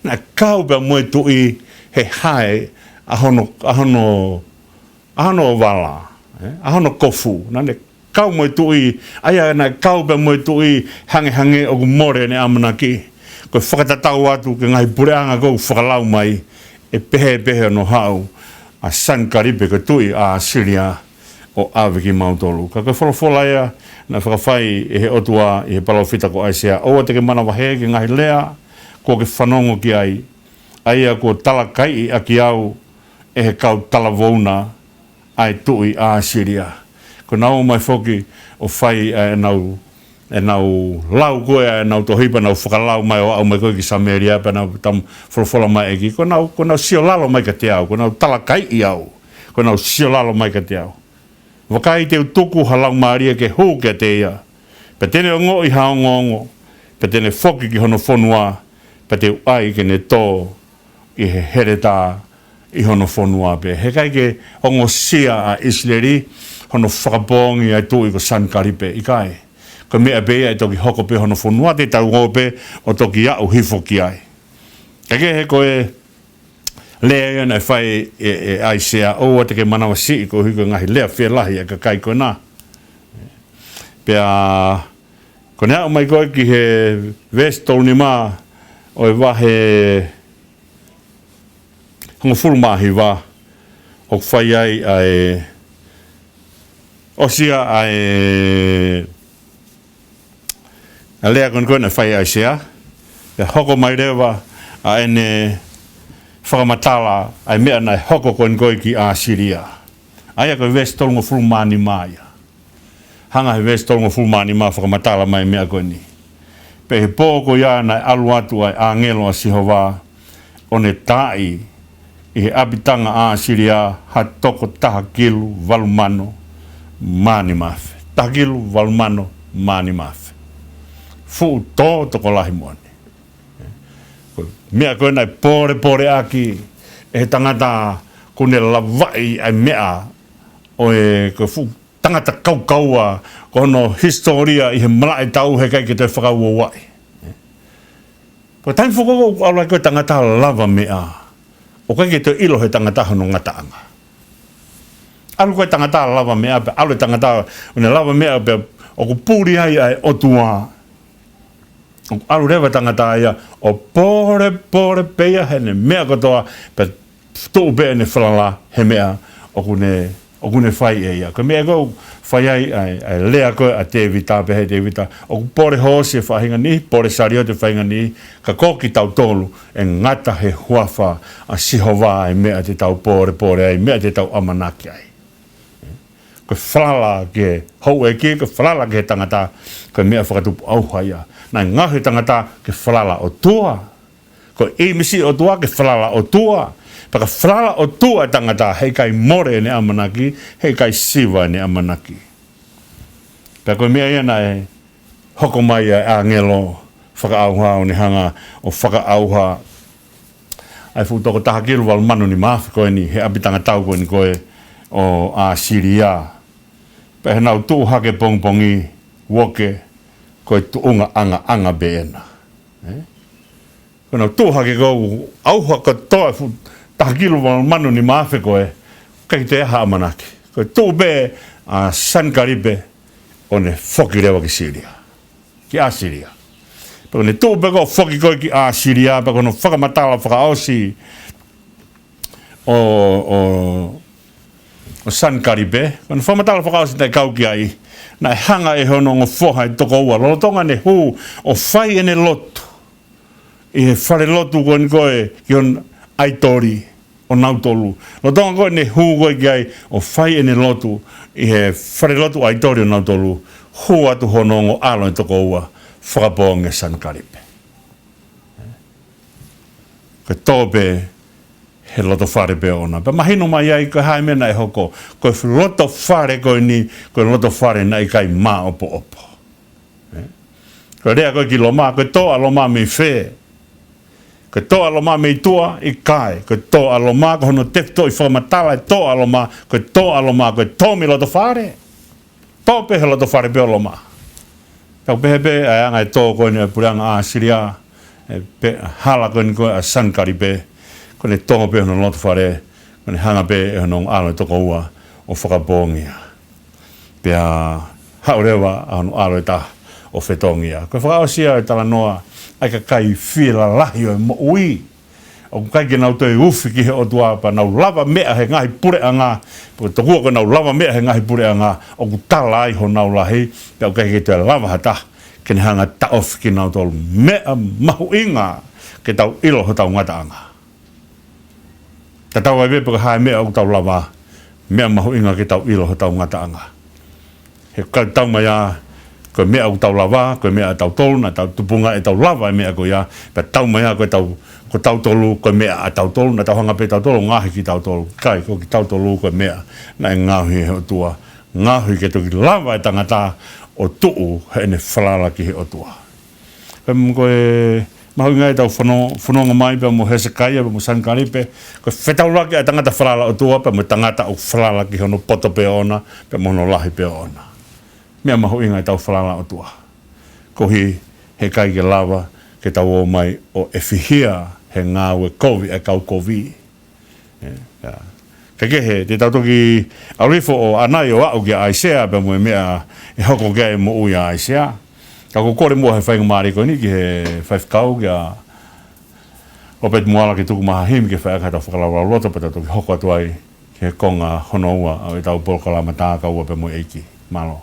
Naʻe kau pē mo e tuʻi he hae ʻa hono, ʻa hono, ʻa hono vala, ē? ʻA hono kofu. Naʻa ne kau mo e tuʻi, ʻa ia naʻe kau pē mo e tuʻi hangehangē ʻoku mole ʻene ʻamanaki. Ko e fakatatau atu ki he ngaahi puleʻanga ʻoku fakalau mai, ʻe pehē pē hono haʻu ʻa Sanikalipe ko e tuʻi ʻa ʻAsilia ʻo ʻave kimautolu. Ka ko e folofola ia naʻe fakafai ʻe he ʻOtua ʻi he palōfita ko ʻAisea, ʻoua te ke manavahē ki he ngaahi lea kuo ke fanongo ki ai, ʻa ia kuo talakaiʻi ʻaki au ʻe he kau talavou na ʻa e tuʻi ʻAsilia. Ko ʻenau ō mai foki ʻo fai ʻa ʻenau, ʻenau lau ko ē ʻa ʻenau tohi pea nau fakalau mai ʻo aʻu mai ko ē ki Samēlia pea nau tam-, folofola mai ʻEiki. Ko ʻenau, ko ʻenau siolalo mai kiate au, ko ʻenau talakaiʻi au, ko ʻenau siolalo mai kiate au. Vakai, te u tuku ha laumālie ke hū kiate ia, pea te ne ongoʻi ha ongoongo, pea te ne foki ki hono fonua, pea te u ʻai ke ne tō ʻi he heletā ʻi hono fonua pē. Heʻikai ke ongosia ʻa ʻIsileli hono fakapoongi ʻa e tuʻi ko Sanikalipe, ʻikai. Ko e meʻa pē ia ʻe toki hoko pē hono fonua, te tau ō pē ʻo toki aʻu hifo ki ai. Ka kehe, ko e lea ia naʻe fai ʻe, ʻe ʻAisea, ʻoua te ke manavasiʻi koeʻuhi ko e ngaahi lea fielahi ʻa e kakai ko ena. Pea ko ʻene aʻu mai ko ē ki he veesi tolu nima ʻo e vahe hongofulu mā hiva, ʻoku fai ai ʻa e, ʻosi ia ʻa e, ʻa e lea ko eni ko ē naʻe fai ʻe ʻAisea, pea hoko mai leva ʻa ʻene fakamatala ʻa e meʻa naʻe hoko ko eni ko ē ki ʻAsilia. ʻA ia ko e veesi tolungofulu mā nima ia. Hanga he veesi tolungofulu mā nima ʻo fakamatala mai e meʻa ko eni. Pea ʻi he pō ko ia naʻe ʻalu atu ʻa e ʻāngelo ʻa Sihova, ʻo ne taaʻi ʻi he ʻapitanga ʻa ʻAsilia ha toko taha kilu valu mano mā nima afe. Taha kilu valu mano mā nima afe. Fuʻu tō tokolahi moʻoni. Ko e meʻa ko ē naʻe pōlepole ʻaki ʻe he tangata kuo ne lavaʻi ʻa e meʻa ʻo e, ko e fuʻu tangata kaukaua, ko hono hisitōlia ʻi he malaʻe tau heʻikai ke toe fakauouaʻi. Ko e taimi foki ʻoku ʻalu ai ko ē tangata lavameʻa, ʻoku ʻikai ke toe ʻilo he tangata hono ngataʻanga. ʻAlu ko ē tangata lavameʻa, pea ʻalu e tangata ʻo ne lavameʻa pea ʻoku puli ai ʻa e ʻOtua. ʻOku ʻalu leva e tangata ia ʻo pōlepole pē ia heʻene meʻa kotoa, pea tuʻu pē ʻene falala he meʻa ʻoku ne, ʻoku ne fai ʻe ia. Ko e meʻa ko ē ʻoku fai ai ʻa e, ʻa e lea ko ē ʻa Tēvita, pehē ʻe Tēvita, ʻoku pole hoosi e faʻahinga niʻihi, pole saliote e faʻahinga niʻihi, ka ko kitautolu ʻe ngata he huafa ʻa Sihova e meʻa te tau pōlepole ai, meʻa te tau ʻamanaki ai. Ko e falala ki he houʻeiki, ko e falala ki he tangata, ko e meʻa fakatupu ʻauha ia. Naʻe ngaohi e tangata ke falala ʻOtua. Ko e ʻīmisi ʻOtua ke falala ʻOtua. Pea ka falala ʻOtua e tangata, heʻikai mole ʻene ʻamanaki, heʻikai siva ʻene ʻamanaki. Pea ko e meʻa ia naʻe hoko mai ʻa e ʻāngelo fakaʻauha ʻo ne hanga ʻo fakaʻauha ʻa e fuʻu toko taha kilu valu mano nima afe ko eni he ʻapitanga tau ko eni ko ē ʻo ʻAsilia. Pea ʻi heʻenau tuʻu hake pongipongi, uoke, ko e tuʻunga ʻangaʻanga pē ena. Ē? Ko ʻenau tuʻu hake ko ē ʻauha kotoa e fuʻu taha kilu valu mano nima afe ko ē, ʻikai toe ʻi ai ha ʻamanaki. Ko e tuʻu pē ʻa Sanikalipe ʻo ne foki leva ki Silia. Ki ʻAsilia. Pea ko ʻene tuʻu pē ko ē ʻo foki ko ē ki ʻAsilia, pea ko hono fakamatala fakaʻosi ʻo, ʻo, ʻo Sanikalipe, ko hono fakamatala fakaʻosi naʻe kau ki ai, naʻe hanga ʻe hono ongo foha ʻe toko ua, lolotonga ʻene hū ʻo fai ʻene lotu ʻi he falelotu ko eni ko ē ki hono ʻaitoli ʻo nautolu. Lolotonga ko ē ʻene hū ko ē ki ai ʻo fai ʻene lotu ʻi he falelotu ʻaitoli ʻo nautolu, hū atu hono ongo ʻalo ʻe toko ua, fakapoongi ʻa Sanakalipe. Ko e tō pē he loto fale pē ʻoʻona. Pea mahino mai ai ko e hā e meʻa naʻe hoko. Ko e loto fale ko eni, ko e loto fale naʻe ʻikai māʻopoʻopo. Ē? Ko e lea ko ē ki Loma, ko e tō ʻa Loma mei fē? Ko e tō ʻa Loma mei tuʻa? ʻIkai. Ko e tō ʻa Loma, ko hono tefitoʻi fakamatala e tō ʻa Loma, ko e tō ʻa Loma, ko e tō mei loto fale. Tō pē he loto fale pē ʻo Loma. Tau pehē pē, ʻa e anga e tō ko eni ʻa e puleʻanga ʻAsilia, ʻe pē hala ko eni ko ē ʻa Sanakalipe, ko ʻene tō pē hono loto fale, ko ʻene hanga pē ʻe hono ʻalo ʻe toko ua ʻo fakapoongi ia. Pea haʻu leva ʻa hono ʻalo ʻe taha ʻo fetongi ia. Ko e fakaʻosi ia e talanoa ʻa e kakai fie lalahi ʻo e moʻui. ʻOku ʻikai ke nau toe ufi ki he ʻOtua pea nau lava meʻa he ngaahi puleʻanga, pea tokua ko ʻenau lava meʻa he ngaahi puleʻanga, ʻoku tala ai honau lahi, pea ʻoku ʻikai ke toe lava ha taha ke ne hanga ʻo taʻofi kinautolu. Meʻa mahuʻinga ke tau ʻilo hotau ngataʻanga. Tatau ai pē pe ko e hā e meʻa ʻoku tau lava, meʻa mahuʻinga ke tau ʻilo hotau ngataʻanga. He ʻoku ʻikai ke tau mai ā, ko e meʻa ʻoku tau lava, ko e meʻa ʻatautolu, naʻa tau tupunga ʻetau lava e meʻa ko ia, pea tau mai ā, ko ʻetau, ko tautolu, ko e meʻa ʻatautolu, naʻa tau hanga pē tautolu ʻo ngaohi kitautolu. ʻIkai, ko kitautolu, ko e meʻa naʻe ngaohi ʻe he ʻOtua. Ngaohi ke toki lava e tangata ʻo tuʻu heʻene falala ki he ʻOtua. Pea mo e mahuʻinga ʻetau fono-, fononga mai pea mo Hesekaia, pea mo Sanakalipe, ko e fetaulaki ʻa e tangata falala ʻOtua, pea mo e tangata ʻoku falala ki hono poto pē ʻoʻona, pea mo hono lahi pē ʻoʻona. Meʻa mahuʻinga ʻetau falala ʻOtua. Koeʻuhi he ʻikai ke lava ke tau ō mai ʻo ʻefihia he ngāue kovi ʻa e kau kovi. Ē, ʻa. Ka kehe, te tau toki ʻalu hifo ʻo ʻanai ʻo aʻu kia ʻAisea, pea mo e meʻa ʻe hoko ki ai e moʻui ʻa ʻAisea. Ka ʻoku ou kole muʻa he faingamālie ko eni ki he faifekau kia ʻOpeti Moala ke tuku mai ha himi ke fai ʻaki haʻatau fakalaulauloto pea tau toki hoko atu ai ki he konga hono ua ʻo ʻetau polokalama Tā Kaua pea mo e ʻEiki. Mālō.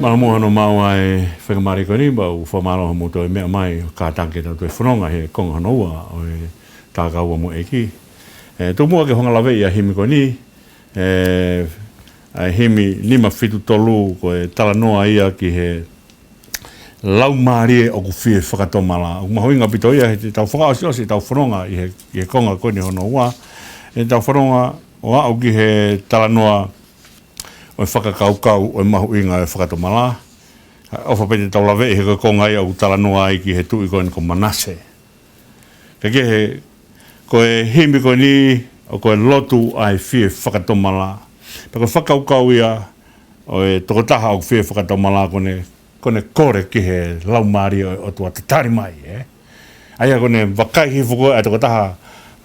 Mālō muʻa hono maʻu ʻa e faingamālie ko eni, pea ʻoku fakamālō hoʻomou toe meʻa mai ʻo kātaki ke tau toe fononga he konga hono ua ʻo e Tā Kaua mo e ʻEiki. Ē, tuku muʻa ke u hanga ʻo laveʻi ʻa e himi ko eni, ē, ʻa e himi nima fitu tolu, ko e talanoa ia ki he laumālie ʻoku fie fakatomala. ʻOku mahuʻinga ʻaupito ia he te tau fakaʻosiʻosi ʻetau fononga ʻi he, ʻi he konga ko eni hono ua. Te tau fononga ʻo aʻu ki he talanoa ʻo e fakakaukau ʻo e mahuʻinga ʻo e fakatomala. ʻOfa pē te tau laveʻi he ko e konga ia ʻoku talanoa ai ki he tuʻi ko eni ko Manase. Ka kehe, ko e himi ko eni ʻoku ko e lotu ʻa e fie fakatomala. Pea ko e fakakaukau ia ʻo e tokotaha ʻoku fie fakatomala ko ʻene ko ʻene kole ki he Laumālie ʻo e ʻOtua tatali mai, ē? ʻA ia ko ʻene vakai hifo ko ē ʻa e tokotaha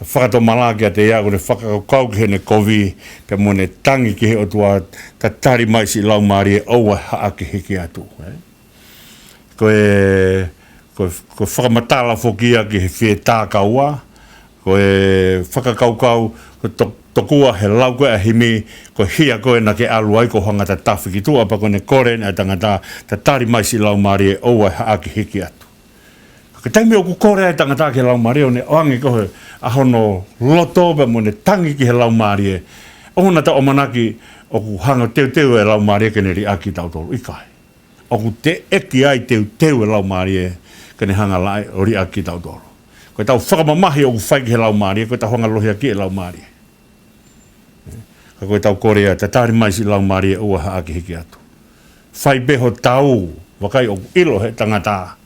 fakatomala kiate ia, ko ʻene fakakaukau ki heʻene kovi, pea mo ʻene tangi ki he ʻOtua, tatali mai siʻi Laumālie, ʻoua ʻe haʻaki hiki atu, ē? Ko e, ko e, ko e fakamatala foki ia ki he fie tā kaua, ko e fakakaukau, ko e to-, tokua he lau ko ē ʻa e himi, ko e hia ko ē naʻa ke ʻalu ai ko e hanga ʻo tatafi ki tuʻa, pea ko ʻene kole ʻa e tangata, tatali mai siʻi Laumālie, ʻoua ʻe haʻaki hiki atu. Ka ko e taimi ʻoku kole ai e tangata ki he Laumālie, ʻo ne ʻoange ko ē ʻa hono loto pea mo ʻene tangi ki he Laumālie, ʻoua naʻa tau ʻamanaki ʻoku hanga ʻo teuteu e Laumālie ke ne liʻaki kitautolu, ʻikai. ʻOku teʻeki ai teuteu e Laumālie ke ne hanga ʻo liʻaki kitautolu. Ko ʻetau fakamamahi ʻoku fai ki he Laumālie, ko ʻetau hanga ʻo lohiakiʻi e Laumālie. Ka ko ʻetau kole ia, tatali mai siʻi Laumālie, ʻoua ʻe haʻaki hiki atu. Fai pē ho taau, vakai ʻoku ʻilo he tangata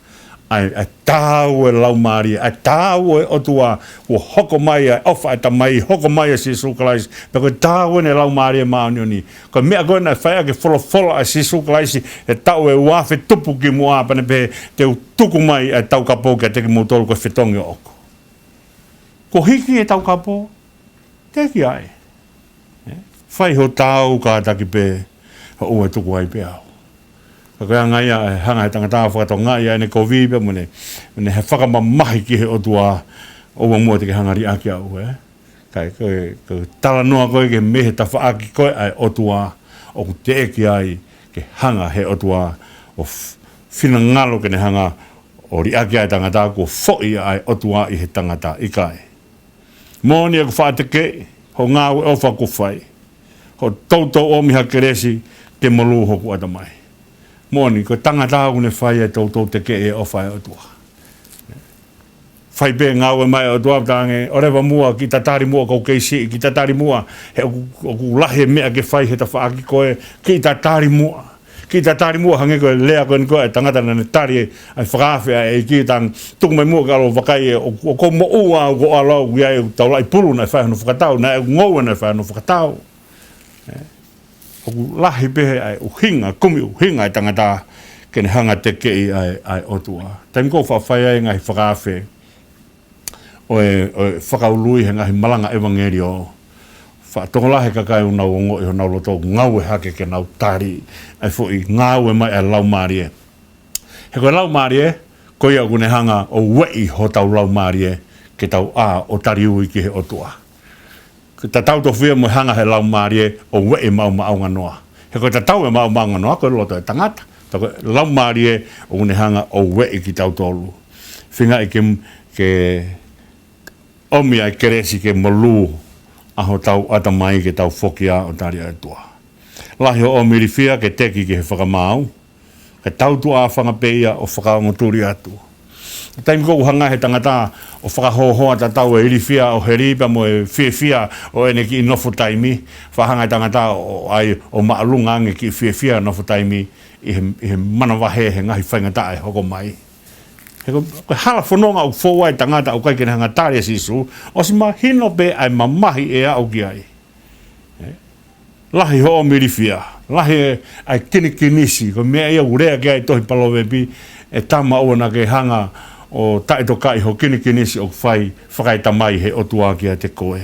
ʻa e, ʻa e taau e Laumālie, ʻa e taau e ʻOtua, kuo hoko mai ʻa e ʻofa ʻa e Tamai, hoko mai ʻa Sīsū Kalaisi, pea ko e taau ʻeni e Laumālie Māʻoniʻoni. Ko e meʻa ko ē naʻe fai ʻaki e folofola ʻa Sīsū Kalaisi he taʻu ʻe uaafe tupu kimuʻa, pea ne pehē, te u tuku mai ʻa e Taukapo kiate kimoutolu ko e fetongi ʻoʻoku. Kuo hiki e Taukapo? Teʻeki ai. Ē? Fai ho taau, kātaki pē, ʻoua ʻe tuku ai pē au. Ka ko e anga ia ʻe hanga he tangata ʻo fakatokangaʻi ʻa ʻene kovi pea mo ʻene, mo ʻene fakamamahi ki he ʻOtua, ʻoua muʻa te ke hanga ʻo liʻaki au, ē? Ka ko e, ko e talanoa ko ē ki he mei he tafaʻaki ko ē ʻa e ʻOtua, ʻoku teʻeki ai ke hanga he ʻOtua ʻo f-, finangalo ke ne hanga ʻo liʻaki ʻa e tangata, kuo foʻi ʻa e ʻOtua ʻi he tangata, ʻikai. Moʻoni ʻoku faʻa tekeʻi hoʻo ngāue ʻofa kuo fai, hoʻo toutou ʻomi ha kelesi ke molū hoku ʻatamai. Moʻoni, ko e tangata ʻoku ne fai e toutou tekeʻi e ʻofa ʻa e ʻOtua. Fai pē ngāue mai ʻa e ʻOtua, talaange, ʻoleva muʻa, kiʻi tatali muʻa, ʻoku ou kei siʻi, kiʻi tatali muʻa, he ʻoku, ʻoku lahi e meʻa ke fai he tafaʻaki ko ē, kiʻi tatali muʻa. Kiʻi tatali muʻa, hangē ko e lea ko eni ko ē ʻa e tangata naʻa ne tali ʻa e fakaafe ʻa e ʻEiki, talaange, tuku mai muʻa ke ʻalu ʻo vakai ē, ʻo, ʻoku ou moʻua, ʻoku ou ʻalu au, ʻoku ʻi ai ʻeku taulaʻi pulu naʻe fai hono fakatau, naʻe ʻeku ngoue naʻe fai hono fakatau. Ē? ʻOku lahi pē ʻa e ʻuhinga, kumi ʻuhinga ʻa e tangata ke ne hanga ʻo tekeʻi ʻa e, ʻa e ʻOtua. Taimi ko ē ʻoku faʻa fai ai e ngaahi fakaafe ʻo e, ʻo e fakaului he ngaahi malanga ʻevangeliō, faʻa tokolahi e kakai ʻoku nau ongoʻi honau loto ʻoku ngāue hake ke nau tali ʻa e foʻi ngāue mai ʻa e Laumālie. He ko e Laumālie, ko ia ʻoku ne hanga ʻo ueʻi hotau laumālie ke tau ʻā ʻo tali ui ki he ʻOtua. Ko e tatau tofu ia mo e hanga he Laumālie ʻo ueʻi maʻu maʻunganoa. He ko e tatau e maʻu maʻunganoa ko e loto e tangata. Ka ko e Laumālie ʻoku ne hanga ʻo ueʻi kitautolu. Feingaʻi ke, ke ʻomi ʻa e kelesi ke molū ʻa hotau ʻatamai ke tau foki ʻo tali ʻa e ʻOtua. Lahi hoʻo ʻomi ilifia ke teki ki he fakamaau, ka tau tuʻa fanga pē ia ʻo fakaongo tuli atu. Taimi ko ē ʻoku hanga he tangata ʻo fakahōhōʻa tatau e ilifia ʻo heli pea mo e fiefia ʻo ʻene kiʻi nofo taimi, faʻa hanga he tangata ʻo, ʻo ʻai ʻo māʻolunga ange kiʻi fiefia nofo taimi ʻi he, ʻi he manavahē he ngaahi faingataʻa ʻe hoko mai. He ko, ko e hala fononga ʻoku fou ai e tangata ʻoku ʻikai ke ne hanga ʻo tali ʻa Sīsū, ʻosi mahino pē ʻa e mamahi ʻe aʻu ki ai. Ē? Lahi hoʻo ʻomi ilifia, lahi e, ʻa e kinikinisi, ko e meʻa ia ʻoku lea ki ai e tohi Palōvepi, ʻe tama, ʻoua naʻa ke hanga ʻo taʻetokaʻi hoʻo kinikinisi ʻoku fai fakaetamai he ʻOtua kiate koe.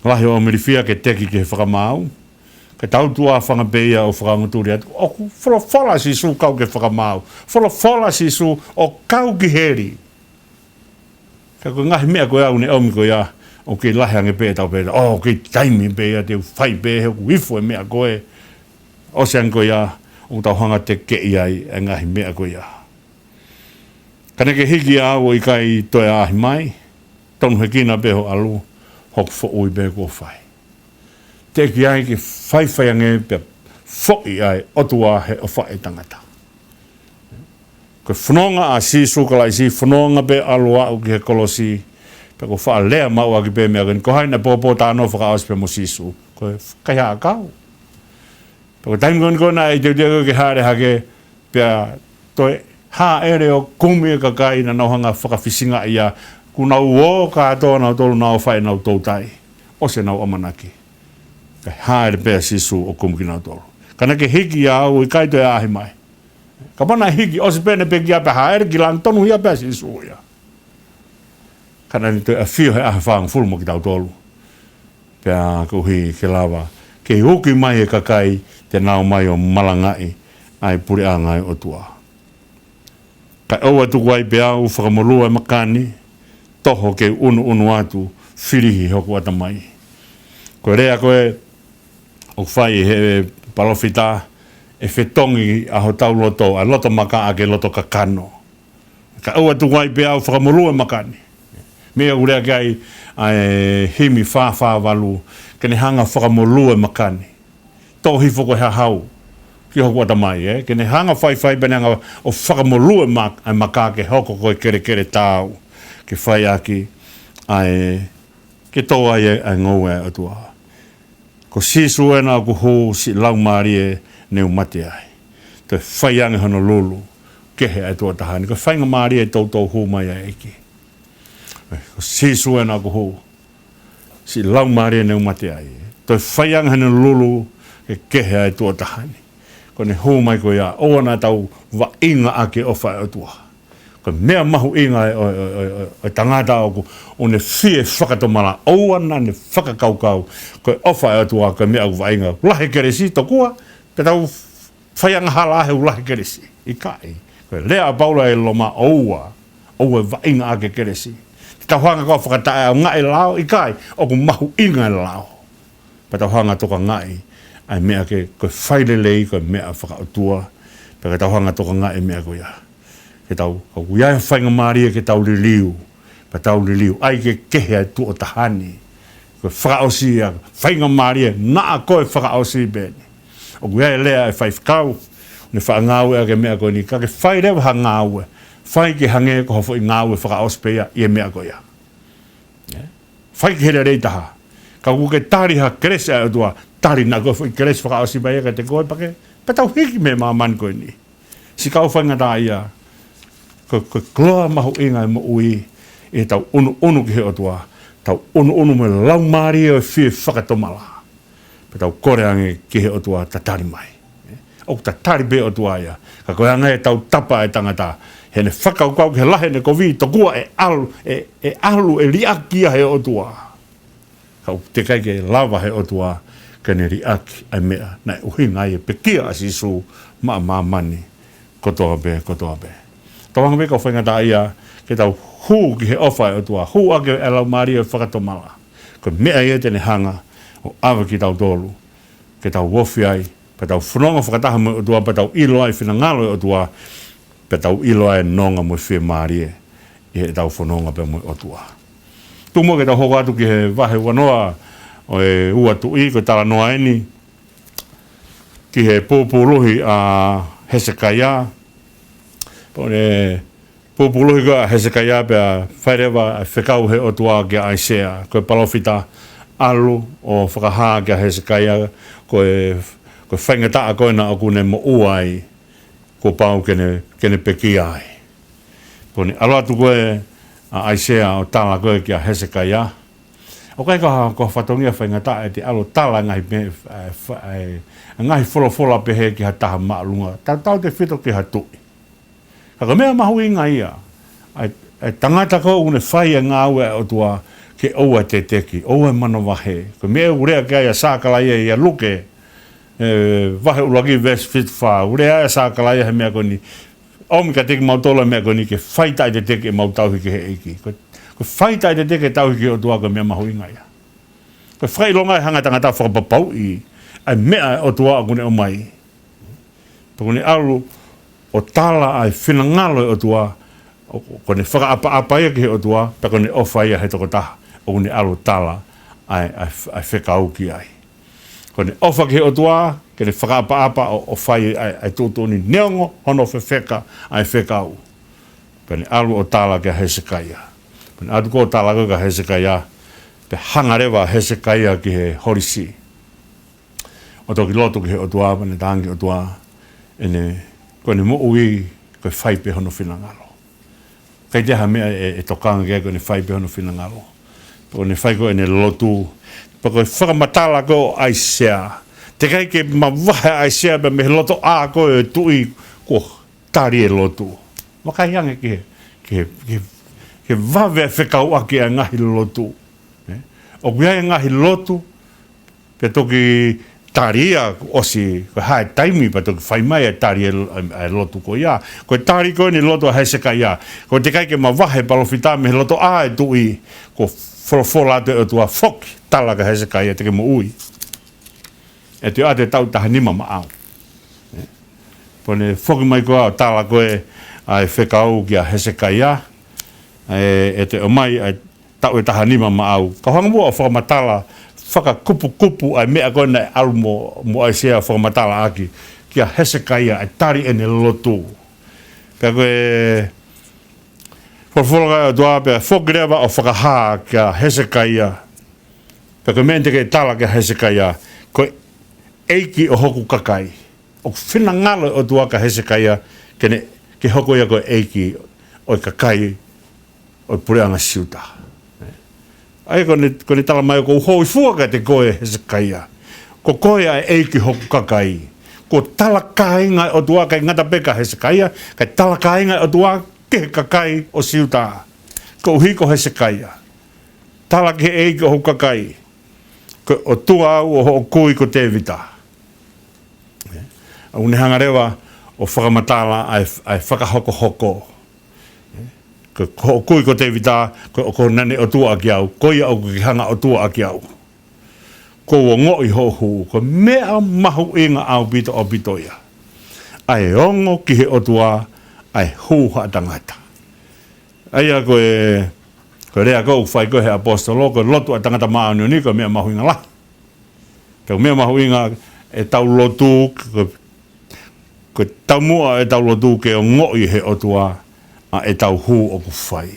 Lahi hoʻo ʻomi ilifia ke teki ki he fakamaau, ka tau tuʻa fanga pē ia ʻo fakaongo tuli atu. ʻOku folofola ʻa Sīsū kau ki he fakamaau. Folofola ʻa Sīsū ʻo kau ki heli. Ka ko e ngaahi meʻa ko ia ʻoku ne ʻomi ko ia, ʻoku kei lahi ange pē ʻetau pehē, ʻo, kei taimi pē ia te u fai pē, he ʻoku ifo e meʻa ko ē. ʻOsi ange ko ia, ʻoku tau hanga ʻo tekeʻi ai e ngaahi meʻa ko ia. Ka naʻa ke hiki au ʻo ʻikai toe ʻaʻahi mai, tonuhekina pē hoʻo ʻalu, hoku foʻui pē kuo fai. Teʻeki ai ke faifai ange pea foʻi ʻa e ʻOtua he ʻofa ʻa e tangata. Ko e fononga ʻa Sīsū Kalaisi, fononga pē ʻalu ʻo aʻu ki he kolosi, pea kuo faʻa lea maʻu ʻaki pē meʻa ko eni, ko hai naʻe pōpōtalanoa fakaʻosi pē mo Sīsū? Ko e kaihaʻa ʻakau. Pea ko e taimi ko eni ko ē naʻe ʻi he teuteu ke hāʻele hake, pea toe hāʻele ʻo kumi e kakai naʻa nau hanga ʻo fakafisingaʻi ia, kuo nau ō kātoa nautolu ʻo nau fai ʻenau toutai. ʻOsi ʻenau ʻamanaki. Kae hāʻele pē ʻa Sīsū ʻo kumi kinautolu. Ka naʻa ke hiki au ʻo ʻikai toe ʻaʻahi mai. Kapau naʻe hiki, ʻosi pē ʻene pekia pea hāʻele ki langi, tonuhia pē ʻa Sīsū ia. Ka naʻa ne toe ʻafio he ʻaho ʻe fāngofulu mo kitautolu. Pea koeʻuhi ke lava ke uki mai e kakai te nau ō mai ʻo malangaʻi ʻa e puleʻanga ʻo e ʻOtua. Kae ʻoua ʻe tuku ai pē au ʻo fakamolū e maka ni, toho ke u ʻunuʻunu atu, filihi hoku ʻatamai. Ko e lea ko ē ʻoku fai ʻe he palōfita, ʻe fetongi ʻa hotau loto, ʻa e loto maka ʻaki e loto kakano. Kae ʻoua ʻe tuku ai pē au ʻo fakamolū e maka ni. Meʻa ʻoku lea ki ai ʻa e himi fā fā valu, ke ne hanga ʻo fakamolū e maka ni. Tō hifo ko e hahau ki hoku ʻatamai, ē? Ke ne hanga ʻo faifai pea ne hanga ʻo fakamolū e ma-, e maka ke hoko ko e kelekele taau, ke fai ʻaki ʻa e, ke tō ai e, ʻa e ngoue ʻa e ʻOtua. Ko Sīsū ena ʻoku hū, siʻi laumālie ne u mate ai. Toe fai ange hono lulu, kehe ʻa e tuʻo taha ni. Ko e faingamālie toutou hū mai ʻa e ʻEiki. Ko Sīsū ena ʻoku hū, siʻi laumālie ne u mate ai. Toe fai ange hono lulu, ke kehe ʻa e tuʻo taha ni. Ko ʻene hū mai ko ia, ʻoua naʻa tau vaʻinga ʻaki e ʻofa ʻa e ʻOtua. Ko e meʻa mahuʻinga ʻo e, ʻo e, ʻo e, ʻo e, ʻo e tangata ʻoku, ʻoku ne fie fakatomala, ʻoua naʻa ne fakakaukau ko e ʻofa ʻa e ʻOtua ko e meʻa ʻoku vaʻinga. Lahi e kelesi tokua, pea tau fai angahala he ʻoku lahi e kelesi. ʻIkai. Ko e lea ʻa Paula ʻi Loma, ʻoua, ʻoua ʻe vaʻinga ʻaki e kelesi. Te tau hanga ʻo fakataʻeʻaongaʻi e lao, ʻikai, ʻoku mahuʻinga e lao. Pea tau hanga ʻo tokangaʻi ʻa e meʻa ke, ko e fai lelei, ko e meʻa fakaʻotua. Pea ka tau hanga ʻo tokangaʻi e meʻa ko ia, ke tau, ka ʻoku ʻi ai e faingamālie ke tau liliu, pea tau liliu, ʻai ke kehe ʻa e tuʻo taha ni. Ko e fakaʻosi ia, faingamālie, naʻa ko e fakaʻosi pē eni. ʻOku ʻi ai e lea ʻa e faifekau, ne faʻa ngāue ʻaki e meʻa ko eni, ka ke fai leva ha ngāue, fai ke hangē ko ha foʻi ngāue fakaʻosi pē ia ʻi he meʻa ko ia. Ē? Fai ki he lelei taha. Ka ʻoku ke tali ha kelesi ʻa e ʻOtua, tali naʻa ko e foʻi kelesi fakaʻosi pē ia kiate koe pea ke, pea tau hiki mei māmani ko eni. Siʻi kau faingataʻaʻia, ko, ko e koloa mahuʻinga e moʻui, ʻi heʻetau ʻunuʻunu ki he ʻOtua, tau ʻunuʻunu mo e laumālie ʻo e fie fakatomala. Pea tau kole ange ki he ʻOtua tatali mai. ʻOku tatali pē ʻOtua ia. Ka ko e anga ia e tautapa ʻa e tangata. Heʻene fakakaukau ki he lahi ʻene kovi tokua ʻe ʻalu, ʻe, ʻe ʻalu ʻe liʻaki ia he ʻOtua. Ka ʻoku teʻeki ai ke lava he ʻOtua ke ne liʻaki ʻa e meʻa naʻe ʻuhinga ai e pekia ʻa Sīsū maʻa māmani kotoa pē, kotoa pē. Tau hanga pē kau faingataʻaʻia ke tau hū ki he ʻofa ʻa e ʻOtua, hū ʻaki e laumālie ʻo e fakatomala. Ko e meʻa ia te ne hanga ʻo ʻave kitautolu ke tau ofi ai, pea tau fononga fakataha mo e ʻOtua, pea tau ʻilo ai e finangalo ʻo e ʻOtua, pea tau ʻilo ai e nonga mo e fiemālie ʻi heʻetau fononga pea mo e ʻOtua. Tuku muʻa ke tau hoko atu ki he vahe uanoa ʻo e Ua Tuʻi, ko e talanoa eni ki he pūpūluhi ʻa Hesekaia. Pea ʻoku ne pūpūluhi ko ē ʻa Hesekaia pea fai leva ʻa e fekau ʻa e ʻOtua kia ʻAisea, ko e palōfita, ʻalu ʻo fakahā kia Hesekaia, ko e, ko e faingataʻa ko ena ʻoku ne moʻua ai, kuo pau ke ne, ke ne pekia ai. Pea ʻoku ne ʻalu atu ko ē ʻa ʻAisea ʻo tala ko ē kia Hesekaia. ʻOku ʻikai ko ha, ko ha fatongia faingataʻa ʻete ʻalu ʻo tala e ngaahi me-, ʻa e fa-, ʻa e, ʻa e ngaahi folofola pehē ki ha taha māʻolunga, tautautefito ki ha tuʻi. Ka ko e meʻa mahuʻinga ia, ʻa e, ʻa e tangata ko ē ʻoku ne fai e ngāue ʻa e ʻOtua, ke ʻoua ʻe teteki, ʻoua ʻe manavahē. Ko e meʻa ʻoku lea ki ai ʻa Sakalaia ʻia Luke, ē, vahe ʻuluaki veesi fitu fā, ʻoku lea ai ʻa Sakalaia he meʻa ko eni, ʻomi kiate kimautolu e meʻa ko eni ke fai taʻeteteki ʻemau tauhi ki he ʻEiki. Ko, ko e fai taʻeteteki e tauhi ki he ʻOtua ko e meʻa mahuʻinga ia. Ko e fakaʻilonga e hanga ʻe he tangata ʻo fakapapauʻi ʻa e meʻa ʻa e ʻOtua ʻoku ne ʻomai. Pea ʻoku ne ʻalu ʻo tala ʻa e finangalo ʻo e ʻOtua, ʻo, ʻoku ne fakaʻapaʻapa ia ki he ʻOtua, pea ʻoku ne ʻofa ia he tokotaha ʻoku ne ʻalu ʻo tala ʻa e, ʻa e, ʻa e fekau ki ai. ʻOku ne ʻofa ki he ʻOtua, ke ne fakaʻapaʻapa ʻo, ʻo fai ʻa e, ʻa e tuʻutuʻuni neongo hono fefeka ʻa e fekau. Pea ne ʻalu ʻo tala kia Hesekaia. Pea ne ʻalu ko ē ʻo tala ko ē kia Hesekaia, pea hanga leva ʻa Hesekaia ki he holisi, ʻo toki lotu ki he ʻOtua, pea ne talaange ki he ʻOtua, ʻene, ko ʻene moʻui, ko e fai pē hono finangalo. ʻIkai toe ʻi ai ha meʻa ʻe, ʻe tokanga ki ai, ko ʻene fai pē hono finangalo. Pea ko ʻene fai ko ē ʻene lotu, pea ko e fakamatala ko ē ʻo ʻAisea. Teʻeki ai ke mavahe ʻa ʻAisea pea mei he lotoʻā ko ē ʻo e tuʻi, kuo tali e lotu. Vakai ange ki he, ki he, ki he, ki he vave ʻa e fekauʻaki ʻa e ngaahi lotu. ʻE? ʻOku ʻi ai e ngaahi lotu, pea toki tali ia ʻosi, ko e hā e taimi pea toki fai mai e tali e, e, e lotu ko ia. Ko e tali ko eni lotu ʻa Hesekaia. Ko e teʻeki ai ke mavahe palōfita mei he loto ʻa e tuʻi, ko e folofola atu e ʻOtua foki, tala kia Hesekaia te ke moʻui. ʻE toe ʻoatu e taʻu taha nima maʻau. ʻE, pea ne foki mai ko ē ʻo tala ko ē ʻa e fekau kia Hesekaia, ʻe, ʻe toe ʻomai ʻa e taʻu ʻe taha nima maʻau. Ka u hanga muʻa ʻo fakamatala, fakakupukupu ʻa e meʻa ko ē naʻe ʻalu mo, mo ʻAisea ʻo fakamatalaʻaki kia Hesekaia, ʻa e tali ʻene lotu. Pea ko e folofola ʻa e ʻOtua, pea foki leva ʻo fakahā kia Hesekaia. Pea ko e meʻa eni te ke tala kia Hesekaia, ko e ʻeiki ʻo hoku kakai. ʻOku finangalo e ʻOtua kia Hesekaia ke ne, ke hoko ia ko e ʻeiki ʻo e kakai ʻo e puleʻanga Siuta. ʻA ia ko ʻene, ko ʻene tala mai, ʻoku ou hōifua kiate koe Hesekaia. Ko koe ʻa e ʻeiki hoku kakai. Ko e tala kāinga e ʻOtua, ʻikai ngata pē kia Hesekaia, ka e tala kāinga e ʻOtua ki he kakai ʻo Siuta. Koeʻuhi ko Hesekaia. Tala ki he ʻeiki ʻo hoku kakai, ko e ʻOtua au ʻo hoʻo kui ko Tēvita. ʻOku ne hanga leva ʻo fakamatala ʻa e, ʻa e fakahokohoko. Ko, ko hoʻo kui ko Tēvita, ko, ko hono ʻOtua ʻaki au, ko ia ʻoku ke hanga ʻo ʻOtua ʻaki au. Kuo u ongoʻi hoʻo hū, ko e meʻa mahuʻinga ʻaupito, ʻaupito ia. ʻA e ongo ki he ʻOtua, ʻa e hū haʻa tangata. ʻA ia ko e, ko e lea ko ē ʻoku fai ko ē he ʻaposetolo, ko e lotu ʻa e tangata māʻoniʻoni, ko e meʻa mahuʻinga lahi. Ko e meʻa mahuʻinga ʻetau lotu, ko, ko e taumuʻa ʻetau lotu ke ongoʻi he ʻOtua ʻa ʻetau hū ʻoku fai.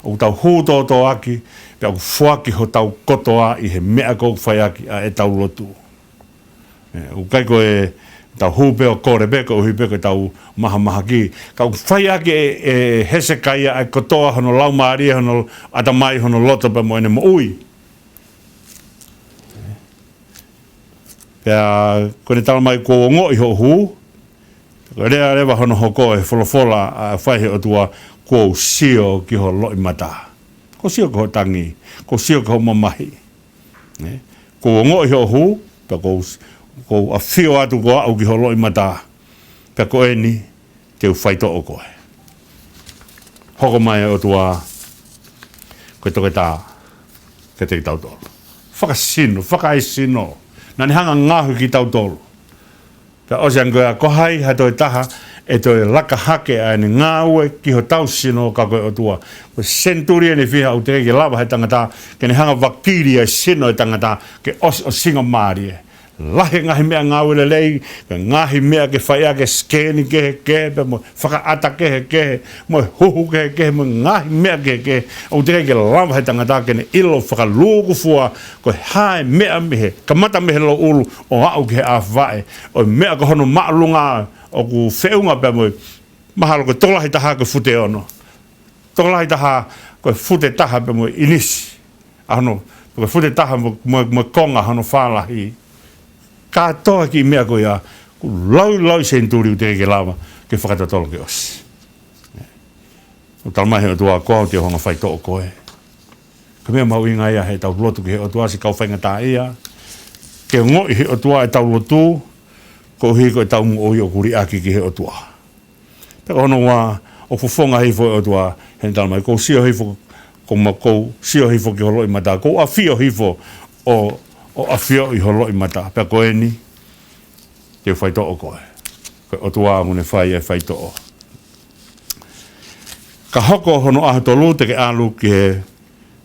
ʻOku tau hū tōtōaki, pea ʻoku foaki hotau kotoa ʻi he meʻa ko ē ʻoku fai ʻaki ʻa ʻetau lotu. ʻE, ʻoku ʻikai ko ʻetau hū pē ʻo kole pē, koeʻuhi pē ko ʻetau mahamahaki. Ka ʻoku fai ʻaki ʻe, ʻe Hesekaia ʻa e kotoa hono laumālie, hono ʻatamai, hono loto pea mo ʻene moʻui. Pea ko ʻene tala mai kuo u ongoʻi hoʻo hū, ko e lea leva hono hoko e folofola ʻa e fai he ʻOtua, kuo u sio ki ho loʻimata. Kuo u sio ki hoʻo tangi, kuo u sio ki hoʻo mamahi. ʻE, kuo u ongoʻi hoʻo hū, pea kuo u, kuo u ʻafio atu ko aʻu ki ho loʻimata. Pea ko eni, te u faitoʻo koe. Hoko mai e ʻOtua, ko e toketā kiate kitautolu. Fakasino, fakaesino. Naʻa ne hanga ngaohi kitautolu. Pea ʻosi ange ko ia, ko hai ha toe taha ʻe toe laka hake ʻa ʻene ngāue ki hotau sino ka ko e ʻOtua. Ko e senituli eni fiha ʻoku teʻeki ke lava he tangata, ke ne hanga vakili ʻa e sino e tangata, ke ʻosiʻosingamālie. Lahi e ngaahi meʻangāue lelei, ko e ngaahi meʻa ke fai ʻaki e sikeni kehekehe, pea mo e fakaʻata kehekehe, mo e huhu kehekehe, mo e ngaahi meʻa kehekehe, ʻoku teʻeki ke lava he tangata ke ne ʻilo fakalūkufua, ko e hā e meʻa mei he, kamata mei he louʻulu, ʻo aʻu ki he ʻāvaʻe, ʻo e meʻa ko hono māʻolunga, ʻoku feʻunga pea mo e, mahalo ko e tokolahi taha ko e fute ono. Tokolahi taha ko e fute taha pea mo e ʻinisi. ʻA hono, ko e fute taha mo, mo, mo e konga hono fālahi. Kātoa e kiʻi meʻa ko ia, kuo laulauʻi senituli ʻoku teʻeki ke lava, ke fakatotolo ke ʻosi. ʻOku tala mai he ʻOtua ko au te u hanga faitoʻo koe. Ko e meʻa mahuʻinga ia heʻetau lotu ki he ʻOtua siʻi kau faingataʻaʻia. Ke ongoʻi he ʻOtua ʻetau lotu, koeʻuhi ko ʻetau moʻui ʻoku liʻaki ki he ʻOtua. Pea ko hono ua, ʻoku fofonga hifo e ʻOtua, heʻene tala mai, kuo u sio hifo, kuo ma, kuo u sio hifo ki ho loʻimata, kuo u ʻafio hifo ʻo, ʻo ʻafioʻi ho loʻimata. Pea ko eni, te u faitoʻo koe. Ko e ʻOtua ʻoku ne fai e faitoʻo. Ka hoko hono ʻaho tolu te ke ʻalu ki he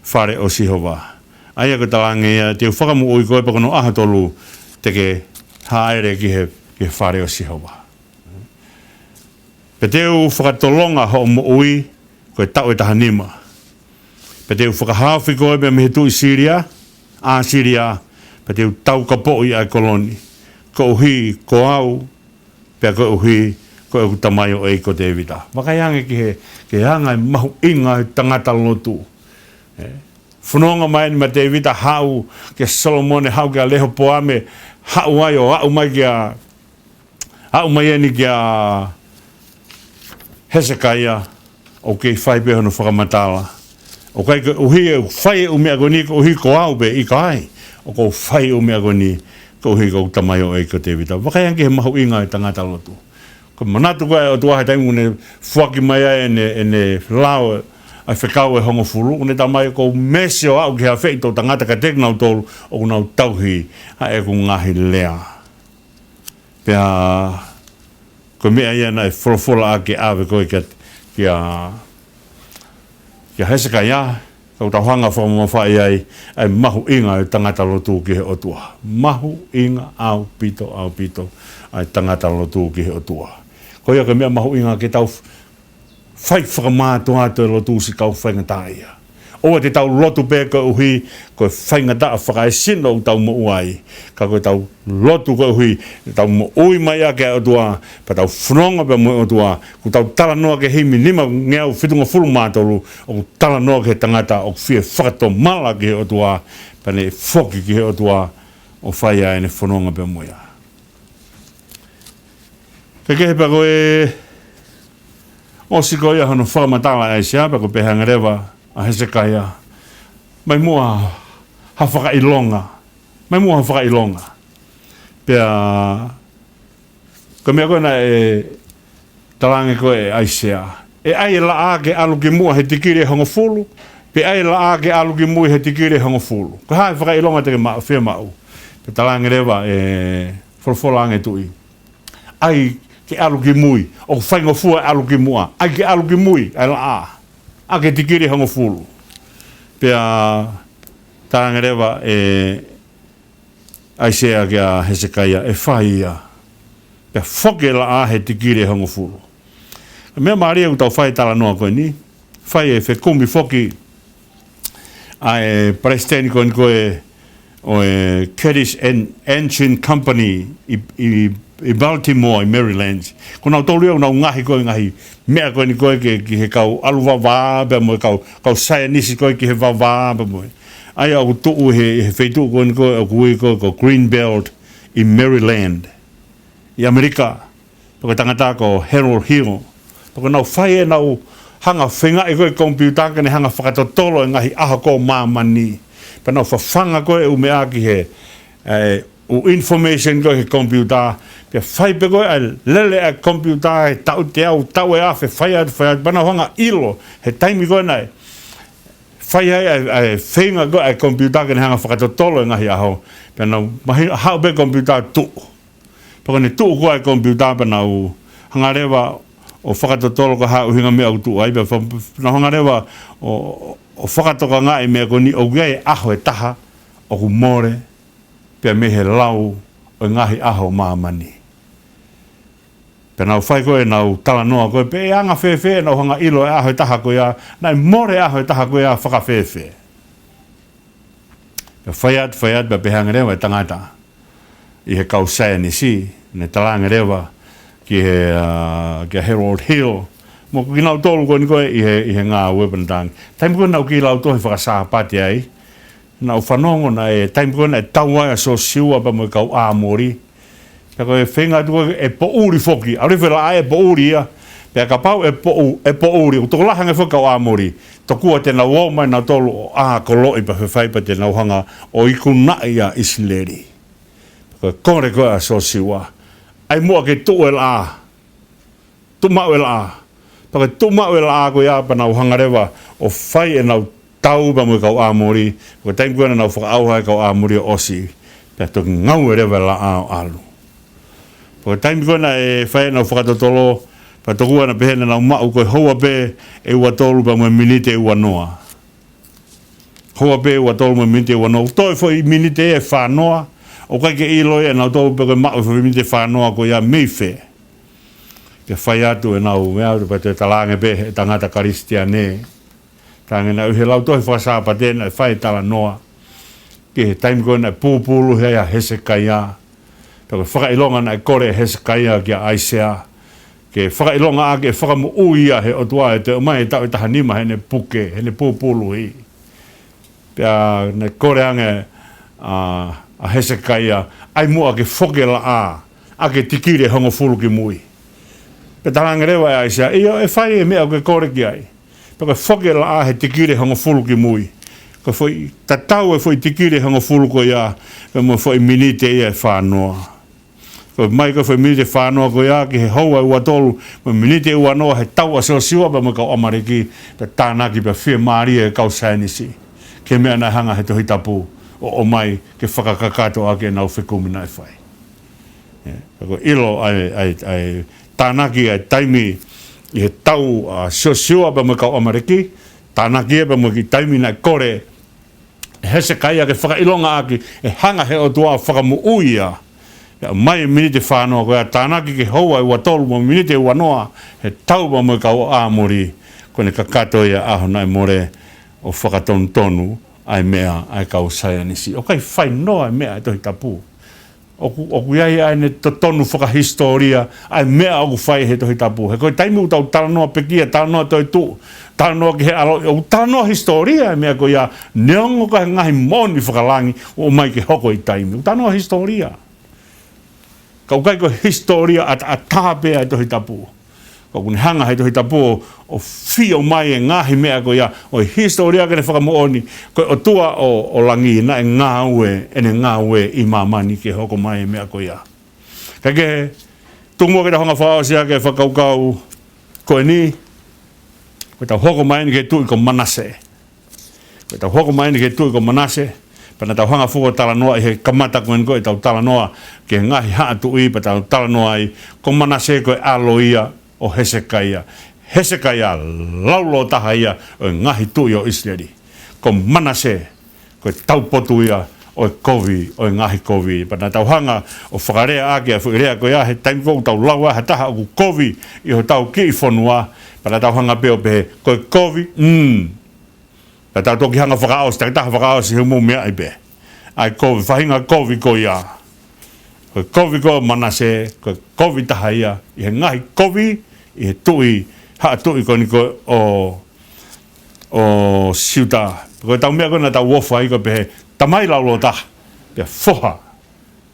fale ʻo Sihova. ʻA ia ko e talaange ia, te u fakamoʻui koe pea ko hono ʻaho tolu te ke hāʻele ki he, ki he fale ʻo Sihova. Pea te u fakatolonga hoʻo moʻui ko e taʻu ʻe taha nima. Pea te u fakahaofi koe mei he tuʻi Silia, ʻAsilia, pea te u taukapoʻi ʻa e kolo ni. Koeʻuhi ko au, pea koeʻuhi ko ʻeku tamaioʻeiki ko Tēvita. Vakai ange ki he, ki he anga e mahuʻinga e tangata lotu. ʻE, fononga mai eni maʻa Tēvita haʻu kia Solomone, haʻu kia Lehopoame, haʻu ai ʻo aʻu mai kia, aʻu mai eni kia, Hesekaia, ʻoku kei fai pē hono fakamatala. ʻOku ʻikai ke ʻuhi ʻeku fai e ʻū meʻa ko eni koeʻuhi ko au pē, ʻikai. ʻOku ou fai e ʻū meʻa ko eni koeʻuhi ko hoku tamaioʻeiki ko Tēvita. Vakai ange ki he mahuʻinga e tangata lotu. Ko e manatu ko ē ʻa e ʻOtua he taimi ʻoku ne foaki mai ai ʻene, ʻene lao ʻa e fekau ʻe hongofulu, ʻoku ne talamai ʻoku ou mēsi ʻo aʻu ki he afeʻi toʻutangata kiate kinautolu ʻoku nau tauhi ʻa ʻeku ngaahi lea. Pea ko e meʻa ia naʻe folofola ʻaki ʻe ʻave ko ē kia, kia, kia Hesekaia, ka ʻoku tau hanga ʻo fakamamafaʻi ai ʻa e mahuʻinga e tangata lotu ki he ʻOtua. Mahuʻinga ʻaupito, ʻaupito ʻa e tangata lotu ki he ʻOtua. Ko ia ko e meʻa mahuʻinga ke tau fai fakamātoato e lotu siʻi kau faingataʻaʻia. ʻOua te tau lotu pē koeʻuhi ko e faingataʻa fakaesino ʻoku tau moʻua ai. Ka ko ʻetau lotu koeʻuhi, tau moʻui mai ʻaki ʻa e ʻOtua, pea tau fononga pea mo e ʻOtua, ʻoku tau talanoa ki he himi nima ngeau fitungofulu mā tolu, ʻoku talanoa ki he tangata ʻoku fie fakatomala ki he ʻOtua, pea ne foki ki he ʻOtua, ʻo fai ʻa ʻene fononga pea mo ia. Kehekehe pea ko e ʻosi ko ia hono fakamatala ʻa ʻAisea, pea ko e pehē ange leva ʻa Hesekaia, mai muʻa ha fakaʻilonga, mai muʻa ha fakaʻilonga. Pea ko e meʻa ko ē naʻe talaange ko ē ʻe ʻAisea, ʻe ʻai e laʻā ke ʻalu ki muʻa he tikili ʻe hongofulu, pe ʻai e laʻā ke ʻalu ki mui he tikili ʻe hongofulu. Ko e hā e fakaʻilonga te ke ma-, fiemaʻu? Pea talaange leva ʻe folofola ange e tuʻi, ʻai ke ʻalu ki mui, ʻoku faingofua e ʻalu ki muʻa, ʻai ke ʻalu ki mui ʻa e laʻā, ʻaki e tikili ʻe hongofulu. Pea talaange leva ʻe ʻAisea kia Hesekaia, ʻe fai ia. Pea foki e laʻā he tikili ʻe hongofulu. Meʻa mālie ʻoku tau fai e talanoa ko eni, fai e fekumi foki ʻa e palesiteni ko eni ko ē ʻo e Curtis En-, Engine Company ʻi, ʻi, ʻi Baltimore, ʻi Maryland. Ko nautolu ia ʻoku nau ngaohi ko ē ngaahi meʻa ko eni ko ē ki, ki he kau ʻalu vavā, pea mo e kau, kau saienisi ko ē ki he vavā, pea mo e. ʻA ia ʻoku tuʻu he, he feituʻu ko eni ko ē ʻoku ui ko ē ko Greenbelt ʻi Maryland, ʻi ʻAmelika. Pea ko e tangata ko Harold Hill. Pea ko ʻenau fai ʻenau hanga feingaʻi ko ē komipiuta ke ne hanga fakatotolo e ngaahi ʻaho ko ē ʻo māmani. Pea nau fafanga ko ē ʻū meʻa ki he, e, ʻū information ko ē he komipiuta. Pea fai pē ko ē ʻa e lele ʻa e komipiuta he taʻu teau, taʻu ʻe afe, fai atu, fai atu. Pea nau hanga ʻilo he taimi ko ē naʻe fai ai ʻa e, ʻa e feinga ko ē ʻa e komipiuta ke ne hanga fakatotolo e ngaahi ʻaho. Pea nau mahi-, haʻu pē komipiuta tuʻu. Pea ko ʻene tuʻu ko ē ʻa e komipiuta pea nau hanga leva ʻo fakatotolo ko e hā e ʻuhinga meʻa ʻoku tuʻu ai, pea fa-, nau hanga leva ʻo, ʻo fakatokangaʻi e meʻa ko eni ʻoku ʻi ai e ʻaho ʻe taha ʻoku mole pea mei he lau ʻo e ngaahi ʻaho ʻo māmani. Pea nau fai ko ē ʻenau talanoa ko ē pe ʻe anga fēfē ʻenau hanga ʻilo e ʻaho ʻe taha ko ia, naʻe mole e ʻaho ʻe taha ko ia fakafēfē. Pea fai atu, fai atu, pea pehē ange leva e tangata ʻi he kau saienisi, ne talaange leva ki he, ā, kia Harold Hill, mo kinautolu ko eni ko ē ʻi he, ʻi he ngāue pea ne talaange. Taimi ko ē naʻa ku kei lautohi faka-Sāpate ai, naʻa ku fanongo naʻe, taimi ko ē naʻe tau ai ʻa Siosiua pea mo e kau ʻAmoli. Pea ko e feinga atu ko ē ʻe poʻuli foki, ʻalu hifo e laʻā ʻe poʻuli ia. Pea kapau ʻe poʻu-, ʻe poʻuli, ʻoku tokolahi ange foki e kau ʻAmoli, tokua te nau ō mai nautolu ʻo ʻā koloʻi pea fefai pea te nau hanga ʻo ikunaʻi ʻa ʻIsileli. Ko e kole ko ē ʻa Siosiua, ʻai muʻa ke tuʻu e laʻā, tuʻu maʻu e laʻā. Pea ko e tuʻu maʻu e laʻā ko ia pea nau hanga leva ʻo fai ʻenau tau pea mo e kau ʻAmoli. Ko e taimi ko ē naʻa nau fakaʻauha e kau ʻAmoli ʻo ʻosi, pea toki ngaue leva e laʻā ʻo ʻalu. Ko e taimi ko ē naʻe fai ai ʻenau fakatotolo, pea tokua naʻe pehē naʻa nau maʻu ko e houa pē ʻe ua tolu pea mo e miniti ʻe ua noa. Houa pē ʻe ua tolu mo e miniti ʻe ua noa. Toe foʻi miniti ʻe fā noa, ʻoku ʻikai ke ʻilo ʻe nautolu pe ko e maʻu e foʻi miniti ʻe fā noa ko ia mei fē. Pea fai atu ʻenau meʻa atu pea toe talaange pē ʻe he tangata Kalisitiane. Talaange naʻe ʻi he lautohi faka-Sāpate naʻe fai e talanoa ki he taimi ko ē naʻe pūpulu ai ʻa Hesekaia. Pea ko e fakaʻilonga naʻe kole ʻe Hesekaia kia ʻAisea ke fakaʻilonga ʻaki e fakamoʻui ʻa e ʻOtua ʻe toe ʻomai e taʻu ʻe taha nima heʻene puke, heʻene pūpuluhi. Pea ne kole ange ʻa, ʻa Hesekaia, ʻai muʻa ke foki e laʻā ʻaki e tikili ʻe hongofulu ki mui. Pea talaange leva ʻe ʻAisea, ʻio, ʻe fai e meʻa ʻoku ke kole ki ai. Pea ko e foki e laʻā he tikile hongofulu ki mui. Ko e foʻi tatau e foʻi tikile hongofulu ko ia, pea mo e foʻi miniti ia ʻe fānoa. Ko e mai ko e foʻi miniti ʻe fānoa ko ia ki he houa ʻe ua tolu, mo e miniti ʻe ua noa he tau ʻa Siosiua pea mo e kau ʻAmaleki, pea tānaki pea fiemālie e kau saienisi ki he meʻa naʻe hanga he Tohi Tapu ʻo ʻomai ke fakakakato ʻaki ʻenau fekumi naʻe fai. ʻIo, pea ko e ʻilo ʻa e, ʻa e, ʻa e tānaki ʻa e taimi ʻi he tau ʻa Siosiua pea mo e kau ʻAmaleki, tānaki ia pea mo e kiʻi taimi naʻe kole ʻe Hesekaia ke fakaʻilonga ʻaki ʻe hanga he ʻOtua ʻo fakamoʻui ia. Pea mai e miniti ʻe fānoa ko ia tānaki ki he houa ʻe ua tolu mo e miniti ʻe ua noa he tau pea mo e kau ʻAmoli, ko ʻene kakato ia ʻaho naʻe mole ʻo fakatonutonu ʻa e meʻa ʻa e kau saienisi. ʻOku ʻikai fainoa e meʻa ʻa e Tohi Tapu. ʻOku, ʻoku ʻi ai ʻa ʻene totonu fakahisitōlia ʻa e meʻa ʻoku fai he Tohi Tapu. He ko e taimi ʻoku tau talanoa pekia, talanoa toetuʻu, talanoa ki he ʻaloʻi, ʻoku talanoa hisitōlia e meʻa ko ia, neongo ko e ngaahi moʻoni fakalangi ʻoku ʻomai ke hoko ʻi taimi. ʻOku talanoa hisitōlia. Ka ʻoku ʻikai ko e hisitōlia ʻataʻatā pē ʻa e Tohi Tapu. Ka ʻoku ne hanga he Tohi Tapu ʻo, ʻo fio mai e ngaahi meʻa ko ia, ʻo e hisitōlia ke ne fakamoʻoni, ko e ʻOtua ʻo, ʻo langi naʻe ngāue, ʻene ngāue ʻi māmani ke hoko mai e meʻa ko ia. Kae kehe, tuku muʻa ke tau hanga fakaʻosi ʻaki e fakakaukau ko eni, ko ʻetau hoko mai eni ki he tuʻi ko Manase. Ko ʻetau hoko mai eni ki he tuʻi ko Manase, pea naʻa tau hanga foki ʻo talanoa ʻi he kamata ko eni ko ʻetau talanoa ki he ngaahi haʻa tuʻi, pea tau talanoa ai, ko Manase ko e ʻalo ia ʻo Hesekaia. Hesekaia laulōtaha ia ʻo e ngaahi tuʻi ʻo ʻIsileli. Ko Manase, ko e taupotu ia ʻo e kovi, ʻo e ngaahi kovi. Pea naʻa tau hanga ʻo fakalea ʻaki ʻa e foʻi lea ko ia, he taimi ko ē ʻoku tau lau ai ha taha ʻoku kovi ʻi hotau kiʻi fonua, pea naʻa tau hanga pē ʻo pehē, ko e kovi, mm. Pea tau toki hanga fakaʻosi, takitaha fakaʻosi he mou meaʻi pē. ʻA e kovi, faʻahinga kovi ko ia. Ko e kovi ko Manase, ko e kovi taha ia ʻi he ngaahi kovi, ʻi he tuʻi, haʻa tuʻi ko eni ko ē ʻo, ʻo Siuta. Ko ʻetau meʻa ko ē naʻa tau ʻofa ai ko e pehē, tamai laulōtaha, pea foha.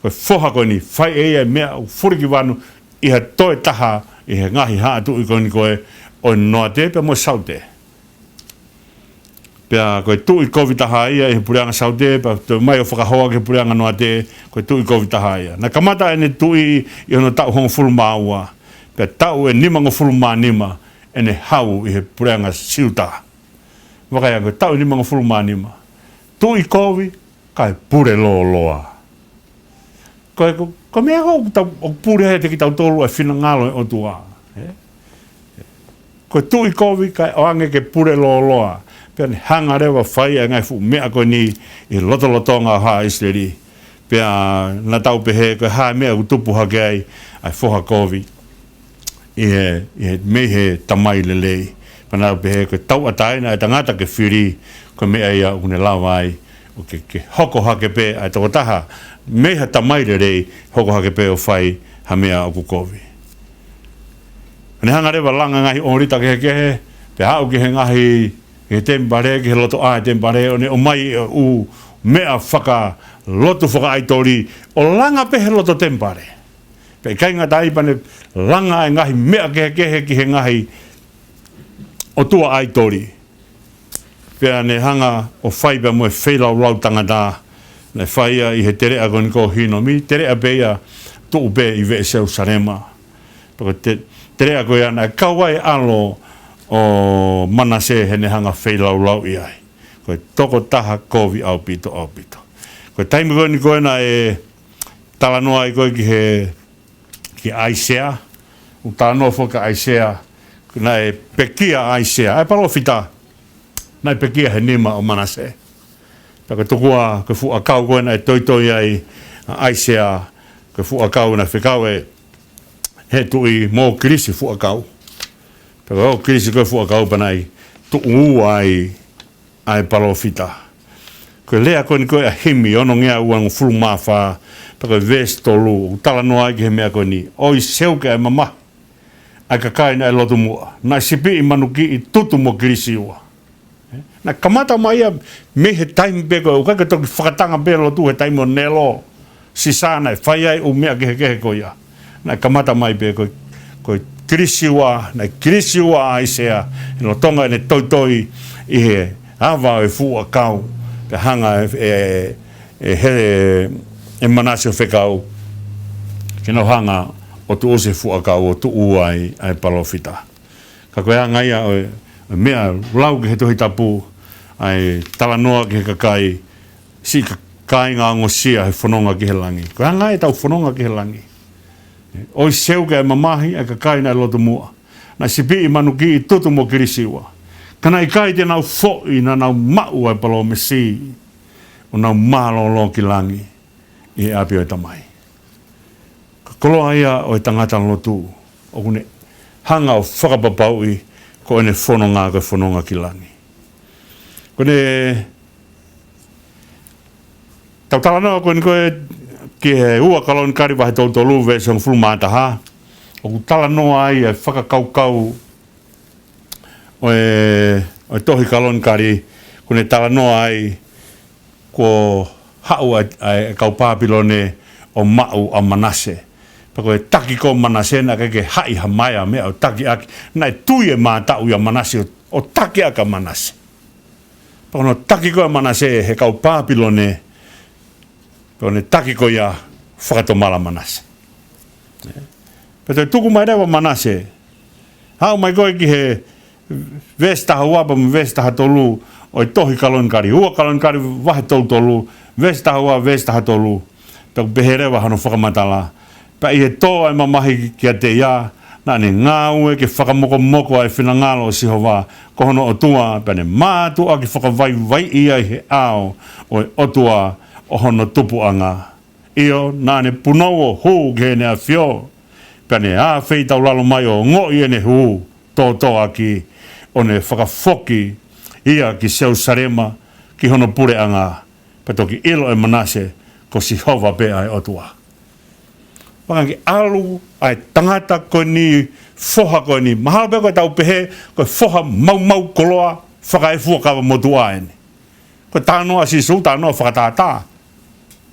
Ko e foha ko eni, fai ʻe ia e meʻa ʻoku fulikivanu ʻi ha toe taha ʻi he ngaahi haʻa tuʻi ko eni ko ē ʻo Noate pea mo Saute. Pea ko e tuʻi kovi taha ia ʻi he puleʻanga Saute, pea toe mai ʻo fakahoa ki he puleʻanga Noate, ko e tuʻi kovi taha ia. Naʻe kamata ʻene tuʻi ʻi hono taʻu hongofulu mā ua, pea taʻu ʻe nimangofulu mā nima ʻene hau ʻi he puleʻanga Siuta. Vakai ange, ko e taʻu ʻe nimangofulu mā nima. Tuʻi kovi, kae pule lōloa. Ko e, ko, ko e meʻa ko ē ʻoku tau, ʻoku pule ai ʻiate kitautolu ʻa e finangalo ʻo e ʻOtua. Ē? Ko e tuʻi kovi kae ʻoange ke pule lōloa. Pea ne hanga leva ʻo fai ʻa e ngaahi fuʻu meʻa ko eni ʻi he lotolotonga ʻo haʻa ʻIsileli. Pea naʻa tau pehē ko e hā e meʻa ʻoku tupu hake ai ʻa e foha kovi ʻi he, ʻi he, mei he tamai lelei. Pea naʻa tau pehē ko e tauʻatāina ʻa e tangata ke fili, ko e meʻa ia ʻoku ne lava ai ʻo ke, ke hoko hake pē ʻa e tokotaha mei ha tamai lelei, hoko hake pē ʻo fai ha meʻa ʻoku kovi. Ne hanga leva ʻo langa ngaahi ʻōlita kehekehe, pea aʻu ki he ngaahi, ki he temipale, ki he lotoʻā e temipale, ʻo ne ʻomai e ʻū meʻa fakalotu fakaʻaitoli, ʻo langa pē he loto temipale. Pea ʻikai ngata ai pea ne langa e ngaahi meʻa kehekehe ki he ngaahi ʻotua ʻaitoli. Pea ne hanga ʻo fai pea mo e feilaulau tangata, naʻe fai ia ʻi he teleʻa ko eni ko Hinomi, teleʻa pē ia tuʻu pē ʻi veʻe Selusalema. Pea ko e te-, teleʻa ko ia naʻe kau ai e ʻalo ʻo Manase heʻene hanga ʻo feilaulau ʻi ai. Ko e tokotaha kovi ʻaupito, ʻaupito. Ko e taimi ko eni ko ē naʻe talanoa ai ko ē ki he, ki ʻAisea, ʻoku talanoa foki ʻa ʻAisea, naʻe pekia ʻa ʻAisea, ʻa e palōfita, naʻe pekia he nima ʻo Manase. Pea ko e tokua, ko e fuʻu ʻakau ko ē naʻe toitoi ai ʻa ʻAisea, ko e fuʻu ʻakau naʻe fekau ʻe he tuʻi mo Kilisi fuʻu ʻakau. Pea ko Kilisi ko e fuʻu ʻakau pea naʻe tuʻu ua ai ʻa e palōfita. Ko e lea ko eni ko ē ʻa Himi, onongeau uangofulu mā fā, pea ko e veesi tolu, ʻoku talanoa ai ki he meʻa ko eni. ʻOi, seuke ʻa e mamahi ʻa e kakai naʻe lotu muʻa. Naʻe sipiʻi manukiʻi tutu mo Kilisi ua. Naʻe kamata mai ia mei he taimi pē ko ē, ʻoku ʻikai ke toki fakatanga pē lotu he taimi ʻo Nelo. Sisa naʻe fai ai ʻū meʻa kehekehe ko ia. Naʻe kamata mai pē ko e, ko e kilisiua, naʻe kilisiua ʻa ʻAisea, he lolotonga ʻene toitoi ʻi he ava ʻo e fuʻu ʻakau, pea hanga ʻe, ʻe, ʻe he, ʻe Manase ʻo fekau ke nau hanga ʻo tuʻusi e fuʻu ʻakau ʻo tuʻu ai ʻa e palōfita. Ka ko e anga ia ʻo e, ʻo e meʻa lau ki he Tohi Tapu, ʻa e talanoa ki he kakai, siʻi ka-, kāinga ongosia he fononga ki he langi. Ko e anga ia ʻetau fononga ki he langi. ʻOi, seuke ʻa e mamahi ʻa e kakai naʻe lotu muʻa. Naʻe sipiʻi manukiʻi, tutu mo kilisiua. Ka naʻe ʻikai te nau foʻi, naʻa nau maʻu ʻa e palōmesi ʻo nau mālōlō ki langi ʻi he ʻapi ʻo e Tamai. Ko e koloa ia ʻo e tangata lotu, ʻoku ne hanga ʻo fakapapauʻi ko ʻene fononga ko e fononga ki langi. Ko ʻene, tau talanoa ko eni ko ē ki he ua Kalonikali vahe tolu tolu veesi hongofulu mā taha, ʻoku talanoa ai e fakakaukau ʻo e, ʻo e tohi Kalonikali, ʻoku ne talanoa ai kuo haʻu ʻa e, ʻa e kau Pāpilone ʻo maʻu ʻa Manase. Pea ko e taki ko ē ʻo Manase naʻe ʻikai ke haʻi ha maea meʻa ʻo taki ʻaki. Naʻe tui e mātaʻu ia ʻa Manase ʻo, ʻo taki ʻaki ʻa Manase. Pea ko hono taki ko ē ʻa Manase ʻe he kau Pāpilone, pea ko ʻene taki ko ia fakatomala ʻa Manase. Pea toe tuku mai leva ʻa Manase, haʻu mai ko ē ki he veesi taha ua pea mo e veesi taha tolu ʻo e tohi Kalonikali, ua Kalonikali vahe tolu tolu, veesi taha ua, veesi taha tolu. Pea ʻoku pehē leva hono fakamatala: Pea ʻi he tō ʻa e mamahi kiate ia, naʻa ne ngāue ke fakamokomoko ʻa e finangalo ʻo Sihova ko hono ʻOtua, pea ne mātuʻaki fakavaivaiʻi ia ʻi he ʻao ʻo e ʻOtua ʻo hono tupuʻanga. ʻIo, naʻa ne punou ʻo hū ki heʻene ʻafio, pea ne ʻāfeitaulalo mai ʻo ongoʻi ʻene hū tōtōaki, ʻo ne fakafoki ia ki Selusalema ki hono puleʻanga, pea toki ʻilo ʻe Manase ko Sihova pē ʻa e ʻOtua. Pea hangē ʻalu ʻa e tangata ko eni, foha ko eni, mahalo pē ko ʻetau pehē ko e foha maumau koloa fakaefu ʻa Kavamotuʻa eni. Ko e talanoa ʻa Sīsū, talanoa fakatātā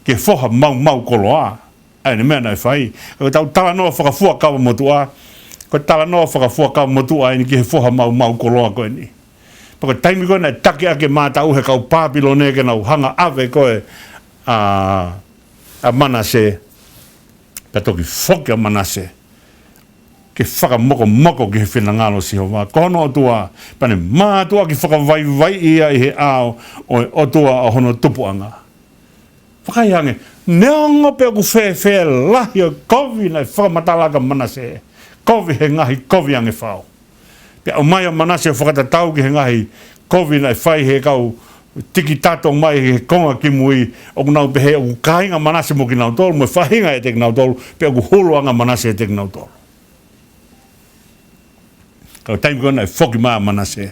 ki he foha maumau koloa, ʻa ʻene meʻa naʻe fai. Ko ʻetau talanoa fakafuakava motuʻa, ko e talanoa fakafuakava motuʻa eni ki he foha maumau koloa ko eni. Pea ko e taimi ko ē naʻe taki ʻaki e mātaʻu ʻe he kau Pāpilone ke nau hanga ʻave ko ē ʻa, ʻa Manase, pea toki foki ʻa Manase ke fakamokomoko ki he finangalo ʻo Sihova ko hono ʻOtua, pea ne mātuʻaki fakavaivaiʻi ia ʻi he ʻao ʻo e ʻOtua ʻo hono tupuʻanga. Vakai ange, neongo pe ʻoku fēfē e lahi ʻo e kovi naʻe fakamatala ʻaki ʻa Manase, kovi he ngaahi kovi ange fau. Pea ʻomai ʻa Manase ʻo fakatatau ki he ngaahi kovi naʻe fai ʻe he kau tikitato mai he konga kimui, ʻoku nau pehē ʻoku kāinga ʻa Manase mo kinautolu, mo e faʻahinga ʻiate kinautolu, pea ʻoku hulu ange ʻa Manase ʻiate kinautolu. Ka ko e taimi ko ē naʻe foki mai ʻa Manase,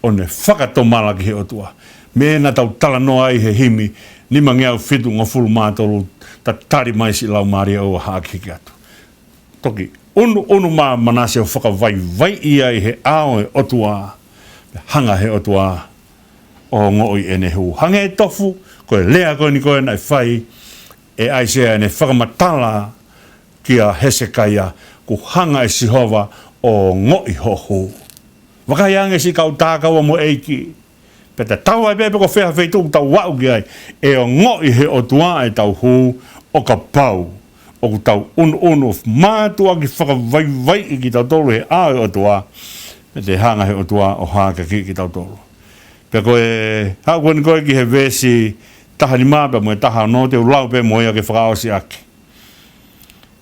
ʻo ne fakatomala ki he ʻOtua. Meʻa naʻa tau talanoa ai he himi nimangeau fitungofulu mā tolu, Tatali mai siʻi laumālie ʻo haʻaki hiki atu. Toki ʻunuʻunu mai ʻa Manase ʻo fakavaivaiʻi ia ʻi he ʻao ʻo e ʻOtua, hanga ʻe he ʻOtua ʻo ongoʻi ʻene hū. Hangē tofu ko e lea ko eni ko ē naʻe fai ʻe ʻAisea ʻene fakamatala kia Hesekaia, kuo hanga ʻe Sihova ʻo ongoʻi hoʻo hū. Vakai ange siʻi kau takaua mo e ʻeiki. Pea tatau ai pē pe ko fē ha feituʻu ʻoku tau aʻu ki ai, ʻe ongoʻi ʻe he ʻOtua ʻetau hū ʻo kapau ʻoku tau ʻunuʻunu, mātuʻaki fakavaivaiʻi kitautolu he ʻao ʻo e ʻOtua, pea te hanga ʻe he ʻOtua ʻo hakeakiʻi kitautolu. Pea ko e haʻu ko eni ko ē ki he veesi taha nima pea mo e taha ono, te u lau pē mo ia ke fakaʻosi ʻaki.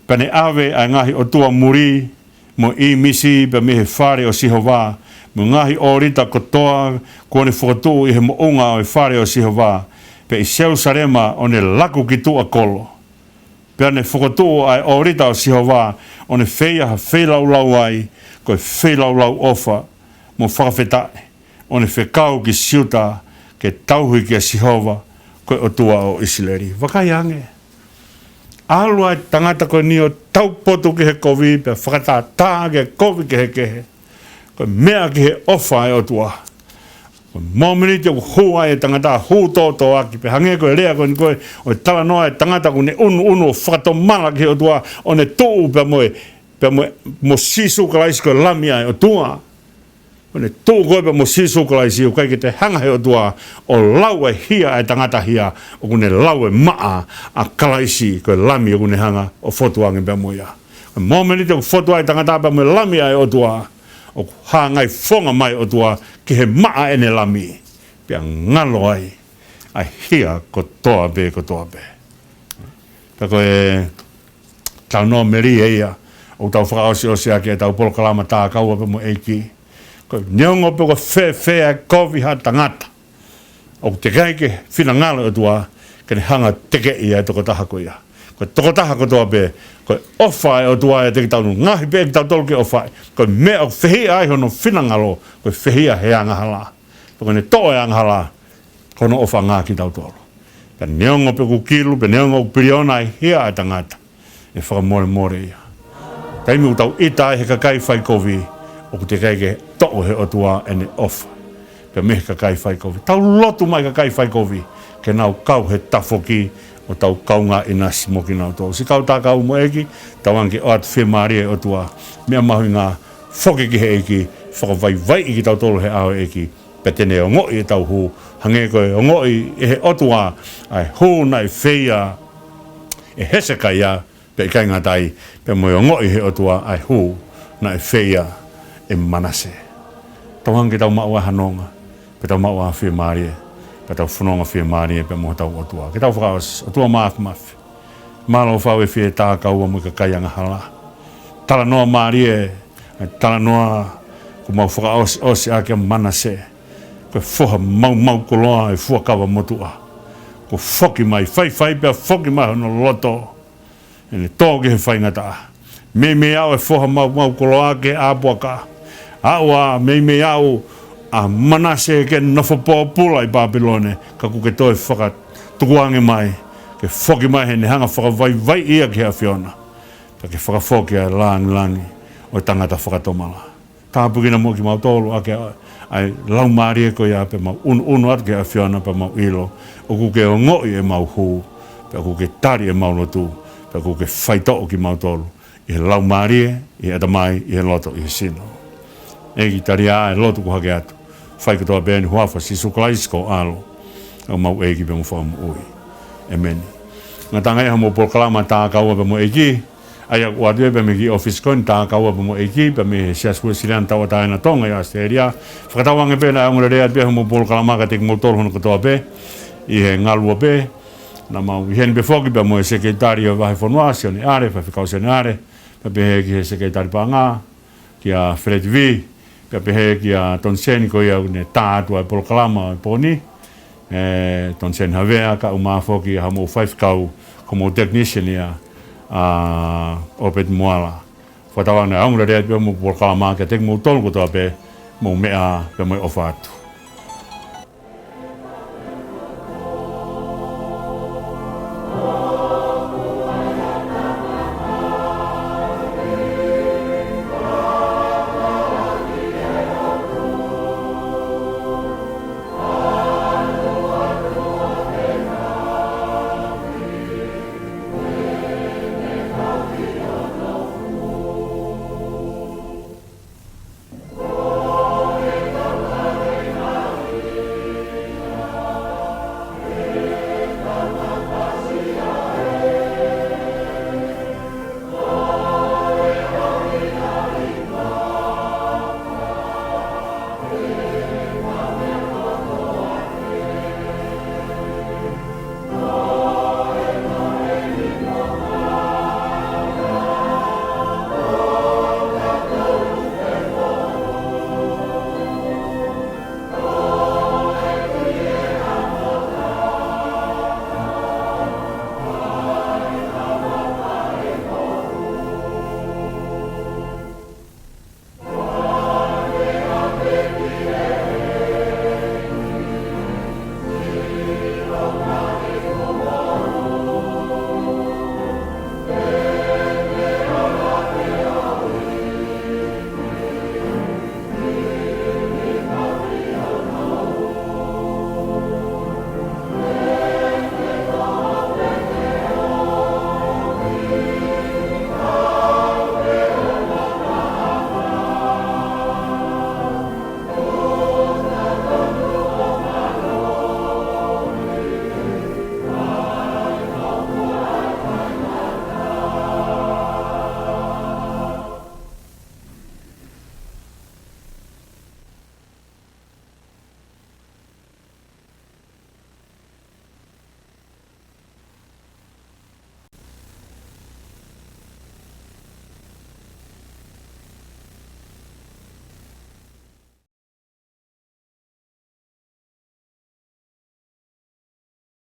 Pea ne ʻave ʻa e ngaahi ʻotua muli mo ʻīmisi pea mei he fale ʻo Sihova, mo e ngaahi ʻōlita kotoa kuo ne fokotuʻu ʻi he moʻunga ʻo e fale ʻo Sihova, pea ʻi Selusalema, ʻo ne laku ki tuʻa kolo. Pea ne fokotuʻu ʻa e ʻōlita ʻo Sihova, ʻo ne feia ha feilaulau ai, ko e feilaulau ʻofa mo fakafetaʻi, ʻo ne fekau ki Siuta ke tauhi kia Sihova, ko e ʻOtua ʻo ʻIsileli. Vakai ange. ʻAlu ʻa e tangata ko eni ʻo taupotu ki he kovi, pea fakatātā ki he kovi kehekehe, ko e meʻa ki he ʻofa ʻa e ʻOtua. Ko e mōmeniti ʻoku hū ai e tangata, hū tōtōaki, pea hangē ko e lea ko eni ko ē ʻo e talanoa e tangata kuo ne ʻunuʻunu ʻo fakatomala ki he ʻOtua, ʻo ne tuʻu pea mo e pea mo, mo Sīsū Kalaisi ko e Lami ʻa e ʻOtua. Ko ʻene tuʻu koe pea mo Sīsū Kalaisi, ʻoku ʻikai ke te hanga he ʻOtua ʻo lau e hia ʻa e tangata hia, ʻoku ne lau e maʻa ʻa Kalaisi ko e Lami ʻoku ne hanga ʻo fotu ange pea mo ia. Ko e mōmeniti ʻoku fotu ai e tangata pea mo e Lami ʻa e ʻOtua, ʻoku hāngai fonga mai e ʻOtua ki he maʻa ʻene Lami, pea ngalo ai ʻa e hia kotoa pē, kotoa pē. Pea ko e talanoa melie ia ʻoku tau fakaʻosiʻosi ʻaki ʻetau polokalama Tākaua pea mo e ʻEiki. Ko e neongo pe ko e fēfē ʻa e kovi ha tangata, ʻoku teʻeki ai ke finangalo e ʻOtua ke ne hanga ʻo tekeʻi ʻa e tokotaha ko ia. Ko e tokotaha kotoa pē, ko e ʻofa ʻa e ʻOtua ʻiate kitautolu, ngaohi pē kitautolu ke ʻofaʻi. Ko e meʻa ʻoku fehiʻa ai hono finangalo, ko e fehiʻa he angahala. Pea ko ʻene toʻo e angahala, ko hono ʻofaʻanga kitautolu. Pea neongo pe ʻoku kilu, pea neongo ʻoku piliona ʻa e hia ʻa e tangata, ʻe fakamolemole ia. Taimi ʻoku tau ʻita ai he kakai faikovi, ʻoku teʻeki ai ke toʻo he ʻOtua ʻene ʻofa pea mei he kakai faikovi. Tau lotu mai kakai faikovi ke nau kau he tafoki ʻo tau kaungā ʻinasi mo kinautolu. Siʻi kau Tākaua mo e ʻEiki, tauange ke ʻoatu fiemālie e ʻOtua. Meʻa mahuʻinga, foki ki he ʻEiki, fakavaivaiʻi kitautolu he ʻao e ʻEiki, pea te ne ongoʻi ʻetau hū, hangē ko e ongoʻi ʻe he ʻOtua ʻa e hū naʻe feia ʻe Hesekaia, pea ʻikai ngata ai, pea mo e ongoʻi he ʻOtua ʻa e hū naʻe feia ʻe Manase. Tauange ke tau maʻu ʻa e hanonga, pea tau maʻu ʻa e fiemālie, pea tau fononga fiemālie pea mo hotau ʻOtua. Ke tau fakaʻosi. ʻOtua Māfimafi, mālō fau e fie Tākaua mo e kakai angahala. Talanoa mālie, ʻa e talanoa kuo mau fakaʻosiʻosi ʻaki ʻa Manase, ko e foha maumau koloa ʻo e fuakava motuʻa. Kuo foki mai, faifai pea foki mai hono loto, ʻene tō ki he faingataʻa. Meimei aʻu e foha maumau koloa ki he ʻā puaka. Aʻu ā, meimei aʻu ʻa Manase ke nofo pōpula ʻi Pāpilone, ka kuo ke toe fakatukuange mai ke foki mai heʻene hanga ʻo fakavaivaiʻi ia ki he ʻAfiona, pea ke fakafoki ʻa e lāngilangi ʻo e tangata fakatomala. Tāpuekina muʻa kimautolu ʻaki ʻa e laumālie ko ia, pea mau ʻunuʻunu atu ki he ʻAfiona, pea mau ʻilo ʻoku ke ongoʻi ʻemau hū, pea ʻoku ke tali ʻemau lotu, pea ʻoku ke faitoʻo kimautolu ʻi he laumālie, ʻi he ʻatamai, ʻi he loto, ʻi he sino. ʻEiki, tali ā e lotu ʻoku hake atu. Fai kotoa pē ʻeni ʻi he huafa ʻo Sīsū Kalaisi ko ho ʻAlo, ʻa ʻemau ʻEiki pea mo e Fakamoʻui. ʻĒmeni. Ngataʻanga ia homau polokalama Tākaua pea mo e ʻEiki, ʻa ia ʻoku ʻoatu ia pea mei he kiʻi ʻōfisi ko eni Tākaua pea mo e ʻEiki, pea mei he Siasi Uēsiliana Tauʻatāina Tonga ʻi ʻAositelēlia. Fakatauange pē naʻe ongo lelei atu pē homau polokalama kiate kimoutolu hono kotoa pē ʻi he ngaluope. Naʻa mau ʻi heni pē foki pea mo e Sekelitali ʻo e Vahefonua, Sione ʻAle, Faifekau Sione ʻAle, pea pehē ki he Sekelitali Paʻanga, kia Feleti Vī, pea pehē kia Toniseni ko ia ʻoku ne tā atu ʻa e polokalama ʻo e pō ni, ʻe Toniseni Havea, kae ʻumaʻā foki ʻa hoʻomou faifekau, ko homou technician ia, ʻa ʻOpeti Moala. Fakatauange naʻe ongo lelei atu pē homau polokalama kiate kimoutolu kotoa pē, mou meʻa pea mo e ʻofa atu.